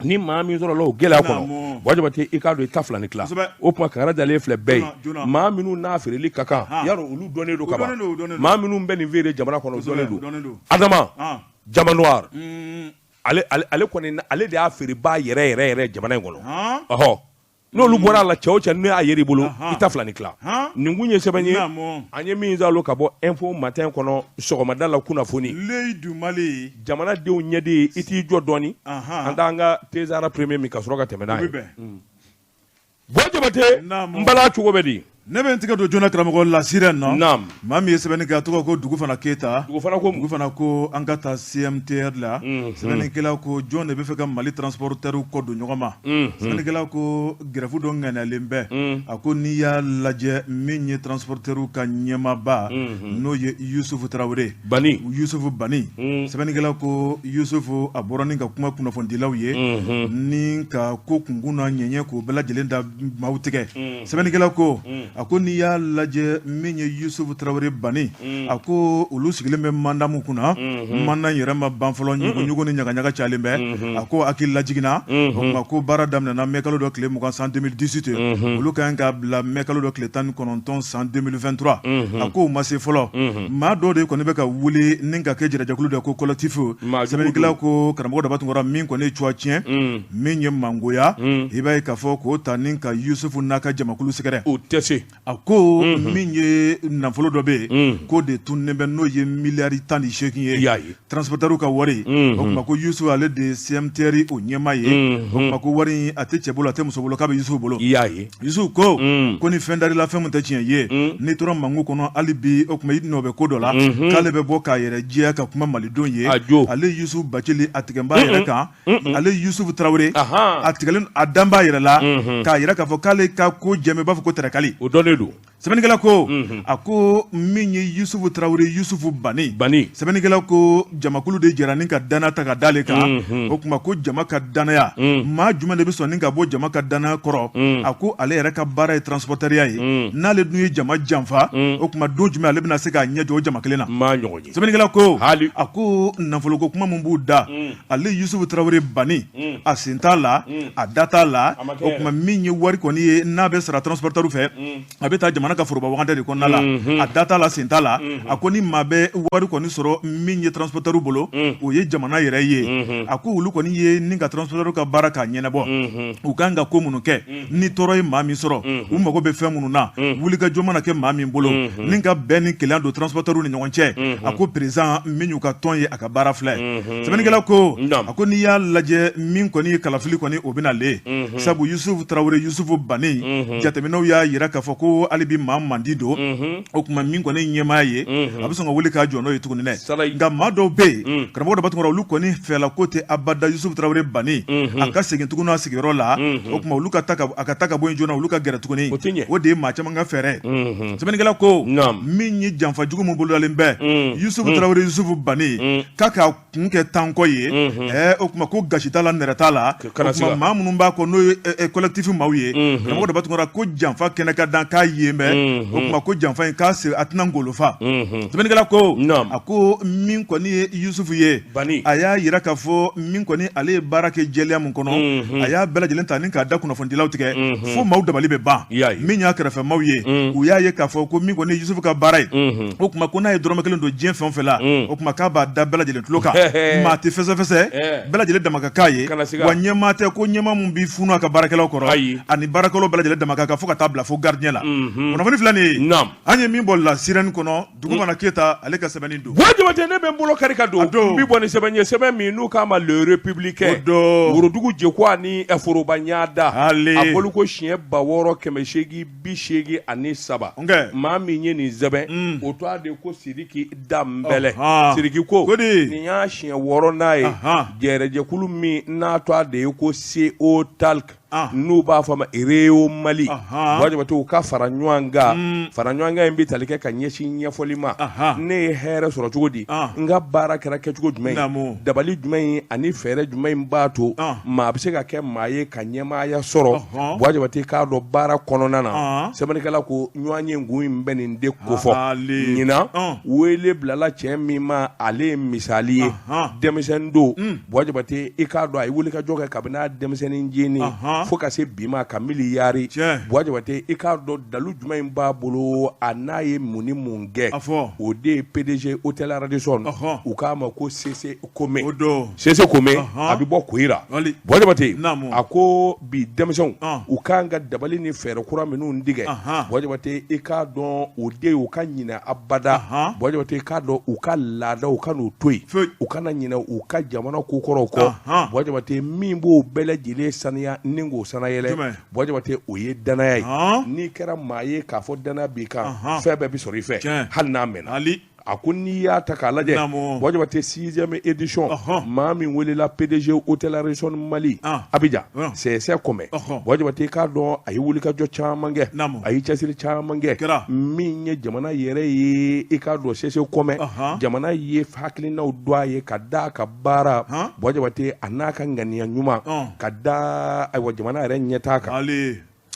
A: Ni maa min sɔrɔla o gɛlɛya kɔnɔ, Buwa Jabate, i k'a dɔn i ta fila ni tila. O tuma kangari dalen filɛ bɛɛ ye. Maa minnu n'a feereli ka kan, yarɔ olu dɔnnen don kaban. Maa minnu bɛ nin feere jamana kɔnɔ, o dɔnnen don. Adama Diamant Noir, ale kɔni, ale de y'a feerebaa yɛrɛ yɛrɛ yɛrɛ jamana in kɔnɔ. Ɔhɔ, n'olu bɔra a la, cɛ o cɛ n'o y'a yɛrɛ i bolo, i ta fila ni tila. Nin kun ye sɛbɛn ye an ye min zalo ka bɔ Info Matin kɔnɔ sɔgɔmada la kunnafoni. Jamanadenw ɲɛden, i t'i jɔ dɔɔni, an t'an ka Tezara premier min ka sɔrɔ ka tɛmɛ n'a ye. Buwa Jabate, n bala, cogo bɛ di?
D: Ne bɛ n tigɛ don joona, karamɔgɔ La Sirène na. Maa min ye sɛbɛnni kɛ, a tɔgɔ ko Dugufana Keyita. Dugufana ko an ka taa CMTR la. Sɛbɛnnikɛla ko jɔn de bɛ fɛ ka Mali transporteurs kɔ don ɲɔgɔn ma? Sɛbɛnnikɛla ko grève dɔ ŋaniyalen bɛ. A ko n'i y'a lajɛ, min ye transporteurs ka ɲɛmaaba, n'o ye Yusufu Tarawele
A: Bani,
D: Yusufu Bani. Sɛbɛnnikɛla ko Yusufu a bɔra ni ka kuma kunnafonidilaw ye ni ka ko kunkun n'a ɲɛɲɛ k'o bɛɛ lajɛlen da maaw tigɛ. Sɛbɛnnikɛla ko a ko n'i y'a lajɛ, min ye Yusufu Tarawele Bani, a ko olu sigilen bɛ mandat min kunna, mandat yɛrɛ ma ban fɔlɔ, ɲuguɲugu ni ɲagaɲaga cayalen bɛ. A ko hakili lajiginna, o tuma ko baara daminɛna mɛ kalo dɔ tile 20 san 2018, olu ka kan ka bila mɛ kalo dɔ tile 19 san 2023. A ko o ma se fɔlɔ. Maa dɔw de kɔni bɛ ka wuli ni ka kɛ jɛrɛjɛkulu dɔ ko collectif. Sɛbɛnnikɛla ko karamɔgɔ Daba Tunkara, min kɔni ye cuwa tiɲɛ, min ye mangoya, i b'a ye k'a fɔ k'o ta ni ka Yusufu n'a ka jamakulu sɛgɛrɛ.
A: O tɛ se. ce.
D: A ko min ye nafolo dɔ bɛ yen k'o de tununnen bɛ, n'o ye miliyari 18 ye.
A: I y'a ye.
D: Transporteur ka wari, o tuma ko Yusufu ale de ye CMTR o ɲɛmaa ye. O tuma ko wari in a tɛ cɛ bolo, a tɛ muso bolo, k'a bɛ Yusufu bolo.
A: I y'a ye.
D: Yusufu ko ko ni fɛn dar'i la, fɛn min tɛ tiɲɛ ye, n'i tora mango kɔnɔ hali bi, o tuma i nɔ bɛ ko dɔ la, k'ale bɛ bɔ k'a yɛrɛ jɛya ka kuma malidenw ye.
A: A jo.
D: Ale Yusufu Bacili, a tigɛ b'a yɛrɛ kan. Ale Yusufu Tarawele,
A: Ahan.
D: a tigɛlen, a dan b'a yɛrɛ la k'a yira k'a fɔ k'ale ka ko jɛmɛ b'a fɔ ko tɛrɛkali.
A: O dɔnnen don.
D: Sɛbɛnnikɛla ko, a ko min ye Yusufu Tarawele, Yusufu Bani.
A: Bani.
D: Sɛbɛnnikɛla ko jamakulu de jɛra ni ka danaya ta ka d'ale kan. O tuma ko jama ka danaya, maa jumɛn de bɛ sɔn ni ka bɔ jama ka danaya kɔrɔ? A ko ale yɛrɛ ka baara ye transporteurya ye. N'ale dun ye jama janfa, o tuma don jumɛn ale bɛna se k'a ɲɛ jɔ o jama kelen na?
A: Maa ɲɔgɔn ye.
D: Sɛbɛnnikɛla ko,
A: Hali.
D: a ko nafoloko kuma min b'u da, ale Yusufu Tarawele Bani, a sen t'a la, a da t'a la.
A: A ma kɛ
D: O
A: yɛrɛ.
D: tuma min ye wari kɔni ye, n'a bɛ sara transporteur fɛ, a bɛ taa jamana ka foroba wagande de kɔnɔna la, a da t'a la, sen t'a la. A ko ni maa bɛ wari kɔni sɔrɔ min ye transporteur bolo, o ye jamana yɛrɛ ye. A ko olu kɔni ye ni ka transporteur ka baara k'a ɲɛnabɔ, u kan ka ko minnu kɛ, ni tɔɔrɔ ye maa min sɔrɔ, u mago bɛ fɛn minnu na, wulikajɔ mana kɛ maa min bolo ni ka bɛn ni kelenya don transporteur ni ɲɔgɔn cɛ. A ko président min y'u ka tɔn ye, a ka baara filɛ. Sɛbɛnnikɛla ko, a ko n'i y'a lajɛ, min kɔni ye kalafili kɔni, o bɛna le, sabu Yusufu Tarawele, Yusufu Bani, jateminɛw y'a yira k'a fɔ ko hali bi maa mandi don. O tuma min kɔni ɲɛmaa ye, a bɛ sɔn ka wuli k'a jɔ n'o ye tuguni dɛ.
A: Salayi.
D: Nka maa dɔw bɛ yen, karamɔgɔ Daba Tunkara, olu kɔni fɛla ko tɛ abada Yusufu Tarawele Bani a ka segin tuguni a sigiyɔrɔ la. O tuma olu ka taa ka a ka taa ka bɔ yen joona, olu ka gɛrɛ tuguni.
A: O tɛ ɲɛ.
D: O de ye maa caman ka fɛɛrɛ. Sɛbɛnnikɛla ko,
A: Naam.
D: min ye janfa jugu min bolodalen bɛ Yusufu Tarawele, Yusufu Bani, k'a ka kun kɛ tankɔ ye, o tuma ko gasi t'a la, nɛrɛ t'a la.
A: Kana
D: O tuma
A: siga.
D: maa minnu b'a kɔ, n'o ye collectif maaw ye, karamɔgɔ Daba Tunkara, ko janfa kɛnɛ ka dan k'a yen bɛ. O tuma ko janfa in k'a se a tɛna ngolo fa. Sɛbɛnnikɛla ko,
A: Naam.
D: a ko min kɔni ye Yusufu ye
A: Bani.
D: a y'a yira k'a fɔ min kɔni ale ye baara kɛ jɛlenya min kɔnɔ, a y'a bɛɛ lajɛlen ta ni k'a da kunnafonidilaw tigɛ fo maaw dabali bɛ ban.
A: I y'a ye.
D: Min y'a kɛrɛfɛ maaw ye, u y'a ye k'a fɔ ko min kɔni ye Yusufu ka baara ye, o tuma ko n'a ye dɔrɔmɛ kelen don diɲɛ fɛn o fɛn la, o tuma k'a b'a da bɛɛ lajɛlen tulo kan, maa tɛ fɛsɛfɛsɛ, bɛɛ lajɛlen dama ka k'a ye.
A: Kana siga.
D: Wa ɲɛmaa tɛ ko ɲɛmaa min b'i funu a ka baarakɛlaw kɔrɔ.
A: Ayi.
D: Ani baarakɛlaw bɛɛ lajɛlen dama ka kan fo ka taa bila fo gardien la. Kunnafoni filɛ nin ye,
A: Naam.
D: an ye min bɔ La Sirène kɔnɔ, Dugumana Keyita ale ka sɛbɛnni don.
A: Buwa Jabate, ne bɛ n bolo kari ka don
D: A don.
A: n bɛ bɔ ni sɛbɛn ye, sɛbɛn min n'u k'a ma Le Républicain.
D: O don.
A: Worodugu jekuwa ni foroba ɲada.
D: Ale.
A: A bɔliko siɲɛ 6883.
D: Nkɛ.
A: Maa min ye nin sɛbɛn, o tɔgɔ de ko Sidiki Danbɛlɛ. Sidiki ko
D: Ko di?
A: nin y'a siɲɛ wɔɔrɔnan ye, jɛrɛjɛkulu min n'a tɔgɔ de ye ko CO Talk, n'u b'a fɔ a ma Reo Mali, Buwa Jabate, u ka fara ɲɔgɔn kan. Fara ɲɔgɔn kan in bɛ tali kɛ ka ɲɛsin ɲɛfɔli ma: ne ye hɛrɛ sɔrɔ cogo di? N ka baara kɛra kɛcogo jumɛn ye? Dabali jumɛn ye ani fɛɛrɛ jumɛn in b'a to maa bɛ se ka kɛ maa ye ka ɲɛmaaya sɔrɔ? Buwa Jabate k'a dɔn baara kɔnɔna na, sɛbɛnnikɛla ko ɲɔgɔn ye kun in bɛ nin de kofɔ. Ɲinan, wele bilala cɛ min ma, ale ye misali ye, denmisɛnnin don. Buwa Jabate, i k'a dɔn a ye wulikajɔ kɛ kabini a denmisɛnnin jeni fo ka se bi ma ka miliyari. Buwa Jabate, i k'a dɔn dalu jumɛn in b'a bolo, a n'a ye mun ni mun kɛ? O de ye PDG Hôtel Radisson, u k'a ma ko Sese Kome. Sese Kome, a bɛ bɔ Koyira. Buwa Jabate, a ko bi denmisɛnw, u kan ka dabali ni fɛɛrɛ kura minnu tigɛ, Buwa Jabate, i k'a dɔn o de ye u ka ɲinɛ abada. Buwa Jabate, i k'a dɔn u ka laada, u ka n'u to yen, u kana ɲinɛ u ka jamana kokɔrɔw kɔ. Buwa Jabate, min b'o bɛɛ lajɛlen saniya ni k'o sanayɛlɛ, Buwa Jabate, o ye danaya ye. N'i kɛra maa ye k'a fɔ danaya b'i kan, fɛn bɛɛ bɛ sɔrɔ i fɛ, hali n'a mɛnna. A ko n'i y'a ta k'a lajɛ, Buwa Jabate, sixième édition, maa min welela PDG Hôtel Radisson Mali Abidjan, Sɛsɛ Kɔmɛ, Buwa Jabate k'a dɔn a ye wulikajɔ caman kɛ, a ye cɛsiri caman kɛ. Min ye jamana yɛrɛ ye, i k'a dɔn Sɛsɛ Kɔmɛ, jamana ye hakilinaw don a ye ka da a ka baara, Buwa Jabate, a n'a ka ŋaniya ɲuman ka da ayiwa jamana yɛrɛ ɲɛtaa kan.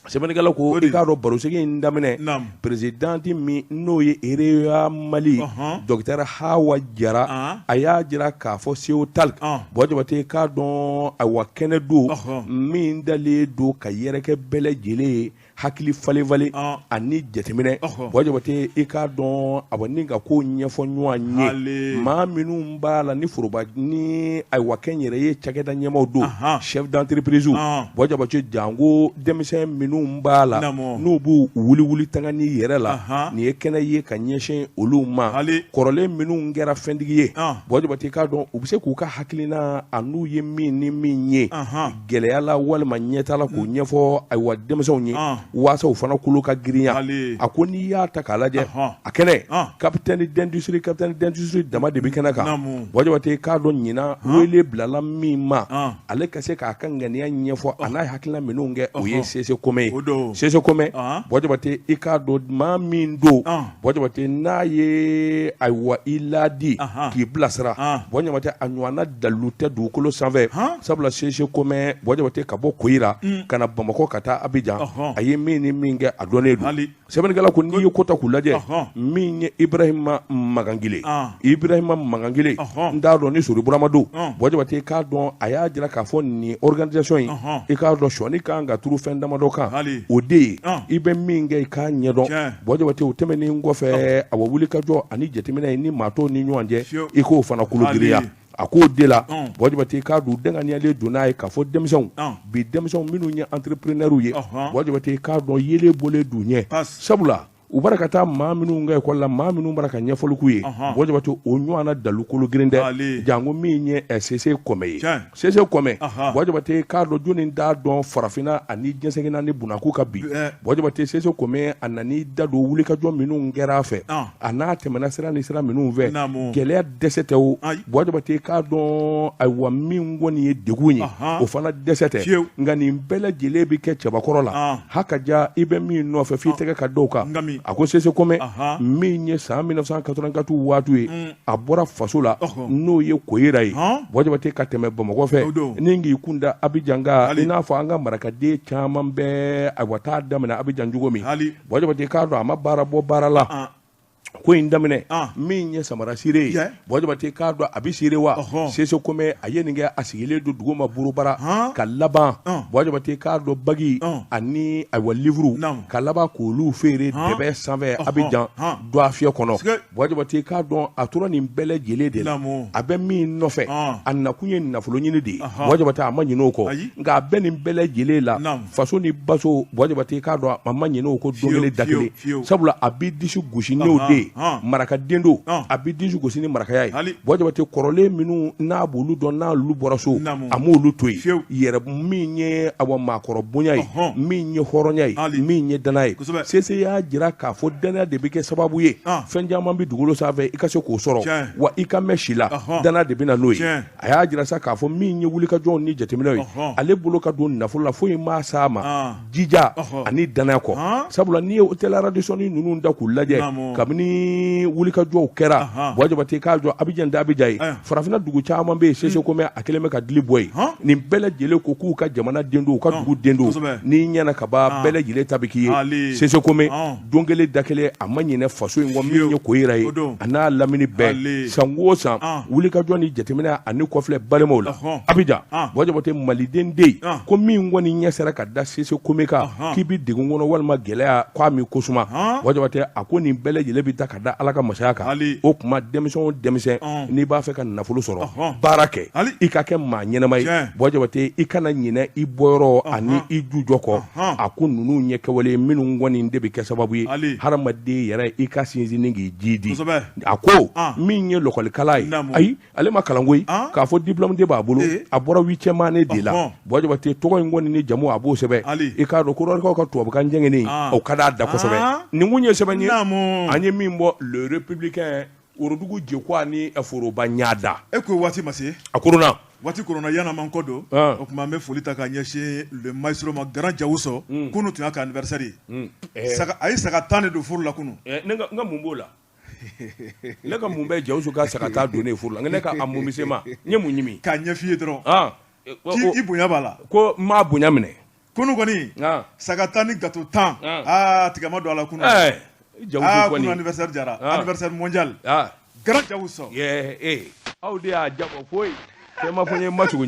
A: Sɛbɛnnikɛla ko i k'a dɔn barosigi in daminɛ, présidente min n'o ye REA Mali, docteur Hawa Jara, a y'a jira k'a fɔ CO Talk, Buwa Jabate k'a dɔn ayiwa kɛnɛ don min dalen don ka yɛrɛkɛ bɛɛ lajɛlen ye. Hakili falenfalen ani jateminɛ Buwa Jabate i k'a dɔn a ni ka ko ɲɛfɔ ɲɔgɔn ye maa minnu b'a la ni foroba ni ayiwa kɛnyɛrɛye cakɛda ɲɛmaaw don chef d'entreprise Buwa Jabate janko denmisɛn minnu b'a la n'u b'u wuli wuli tanga ni yɛrɛ la nin ye kɛnɛ ye ka ɲɛsin olu ma kɔrɔlen minnu kɛra fɛntigi ye Buwa Jabate i k'a dɔn u bɛ se k'u ka hakilina an'u ye min ni min ye gɛlɛya la walima ɲɛtaa la k'o ɲɛfɔ ayiwa denmisɛnw ye waasa u fana kolo ka girinya a ko n'i y'a ta k'a lajɛ a kɛnɛ capitaine d'industrie capitaine d'industrie dama de bɛ kɛnɛ kan Buwa Jabate k'a dɔn ɲinan wele bilala min ma ale ka se k'a ka ŋaniya ɲɛfɔ a n'a hakilina minnu kɛ o ye Sese Kome ye Sese Kome Buwa Jabate i k'a dɔn maa min don Buwa Jabate n'a ye ayiwa i laadi k'i bilasira Buwa Jabate a ɲɔgɔnna dalu tɛ dugukolo sanfɛ sabula Sese Kome Buwa Jabate ka bɔ Koyira ka na Bamakɔ ka taa Abijan a ye min ni min kɛ a dɔnnen don sɛbɛnnikɛla ko n'i ye ko ta k'u lajɛ min ye Ibrahima Magangile Ibrahima Magangile n t'a dɔn ni Sori Burama don Buwa Jabate i k'a dɔn a y'a jira k'a fɔ nin organisation in i k'a dɔn sɔni kan ka turu fɛn damadɔ kan o de ye i bɛ min kɛ i k'a ɲɛdɔn Buwa Jabate o tɛmɛnen kɔfɛ a wulikajɔ ani jateminɛ ye ni maa tɔw ni ɲɔgɔn cɛ i k'o fana kolo girinya a k'o de la Buwa Jabate i k'a dɔn danganiyalen don n'a ye k'a fɔ denmisɛnw bi denmisɛnw minnu ye entrepreneurs ye Buwa Jabate i k'a dɔn yeelen bɔlen d'u ɲɛ sabula u bara ka taa maa minnu ka ekɔli la maa minnu bara ka ɲɛfɔli k'u ye Buwa Jabate o ɲɔgɔnna dalu kolo girin tɛ janko min ye Sese Kome ye Sese Kome Buwa Jabate k'a dɔn jɔnni t'a dɔn farafinna ani diɲɛ seleke naani bunakun kan bi Buwa Jabate Sese Kome a nan'i da don wulikajɔ minnu kɛra a fɛ a n'a tɛmɛna sira ni sira minnu fɛ gɛlɛya dɛsɛ tɛ o Buwa Jabate k'a dɔn ayiwa min kɔni ye degun ye o fana dɛsɛ tɛ nka nin bɛɛ lajɛlen bɛ kɛ cɛbakɔrɔ la haka ja i bɛ min nɔfɛ f'i tɛgɛ ka d'o kan a ko Sese Kome min ye san 1984 waati ye a bɔra faso la n'o ye Koyira ye Buwa Jabate ka tɛmɛ Bamakɔ fɛ ni k'i kun da Abijan kan i n'a fɔ an ka marakaden caman bɛ ayiwa taa daminɛ Abijan cogo min Buwa Jabate k'a dɔn a ma baara bɔ baara la ko in daminɛ min ye samara sire ye Buwa Jabate k'a dɔn a bɛ sire wa Sese Kome a ye nin kɛ a sigilen don dugu ma Burubara ka laban Buwa Jabate k'a dɔn bagi ani ayiwa livre ka laban k'olu feere dɛbɛ sanfɛ Abijan dɔgɔfiyɛ kɔnɔ Buwa Jabate k'a dɔn a tora nin bɛɛ lajɛlen de la a bɛ min nɔfɛ a nakun ye nafolo ɲini de ye Buwa Jabate a ma ɲinɛ o kɔ nka a bɛ nin bɛɛ lajɛlen la faso ni baso Buwa Jabate k'a dɔn a ma ɲinɛ o kɔ don kelen da kelen sabula a b'i disi gosi n'o de ye marakaden don a b'i disi gosi ni marakaya ye Buwa Jabate kɔrɔlen minnu n'a b'olu dɔn n'olu bɔra so a m'olu to yen yɛrɛ min ye awa maakɔrɔ bonya ye min ye hɔrɔnya ye min ye danaya ye Sese y'a jira k'a fɔ danaya de bɛ kɛ sababu ye fɛn caman bɛ dugukolo sanfɛ i ka se k'o sɔrɔ wa i ka mɛn si la danaya de bɛ na n'o ye a y'a jira sa k'a fɔ min ye wulikajɔw ni jateminɛw ye ale bolo ka don nafolo la foyi ma s'a ma jija ani danaya kɔ sabula n'i ye hôtel Radisson ninnu da k'u lajɛ kabini wulikajɔw kɛra Buwa Jabate k'a jɔ Abijan tɛ Abijan ye farafinna dugu caman bɛ yen Sese Kome a kɛlen bɛ ka dili bɔ yen nin bɛɛ lajɛlen ko k'u ka jamana den don u ka dugu den don n'i ɲɛna ka ban bɛɛ lajɛlen ta bɛ k'i ye Sese Kome don kelen da kelen a ma ɲinɛ faso in kɔ min ye Koyira ye a n'a lamini bɛɛ san o san wulikajɔ ni jateminɛ ani kɔfilɛ balimaw la Abijan Buwa Jabate maliden de yen ko min kɔni ɲɛ sera ka da Sese Kome kan k'i bɛ degun kɔnɔ walima gɛlɛya k'a m'i ko suma Buwa Jabate a ko nin bɛɛ lajɛlen bɛ ta ka da Ala ka masaya kan o tuma denmisɛn o denmisɛn n'i b'a fɛ ka nafolo sɔrɔ baara kɛ i ka kɛ maa ɲɛnama ye Buwa Jabate i kana ɲinɛ i bɔyɔrɔ ani i jujɔ kɔ a ko ninnu ye kɛwale minnu kɔni de bɛ kɛ sababu ye hadamaden yɛrɛ i ka sinsin k'i jidi a ko min ye lɔkɔlikala ye ayi ale ma kalan koyi k'a fɔ diplôme de b'a bolo a bɔra huitième année de la Buwa Jabate tɔgɔ in kɔni ni jamu a b'o sɛbɛn i k'a dɔn kɔdiwarikaw ka tubabukan jɛngɛnnen o ka d'a da kosɛbɛ nin kun ye sɛbɛn ye an ye min bɔ Le Républicain Worodugu jɛko ani foroba ɲada
D: e ko waati ma se
A: a koronna
D: waati koronna yan'an m'an kɔ don o tuma an bɛ foli ta k'a ɲɛsin le maestro ma Grand Jawuso kunun tun y'a ka anniversaire ye a ye saga 10 de don furu la kunun
A: ne ka mun b'o la ne ka mun bɛ Jawuso ka saga 10 donnen furu la ne ka a mun bɛ se ma n ye mun ɲimi
D: k'a ɲɛf'i ye dɔrɔn i bonya b'a la
A: ko n m'a bonya minɛ
D: kunun kɔni saga 10 ni gâteau 10 aa tigɛ ma don a la kunun aa kunun anniversaire jara anniversaire mondial Grand Jawuso
A: aw de y'a jabɔ foyi fɛn ma fɔ n ye n ma sogo.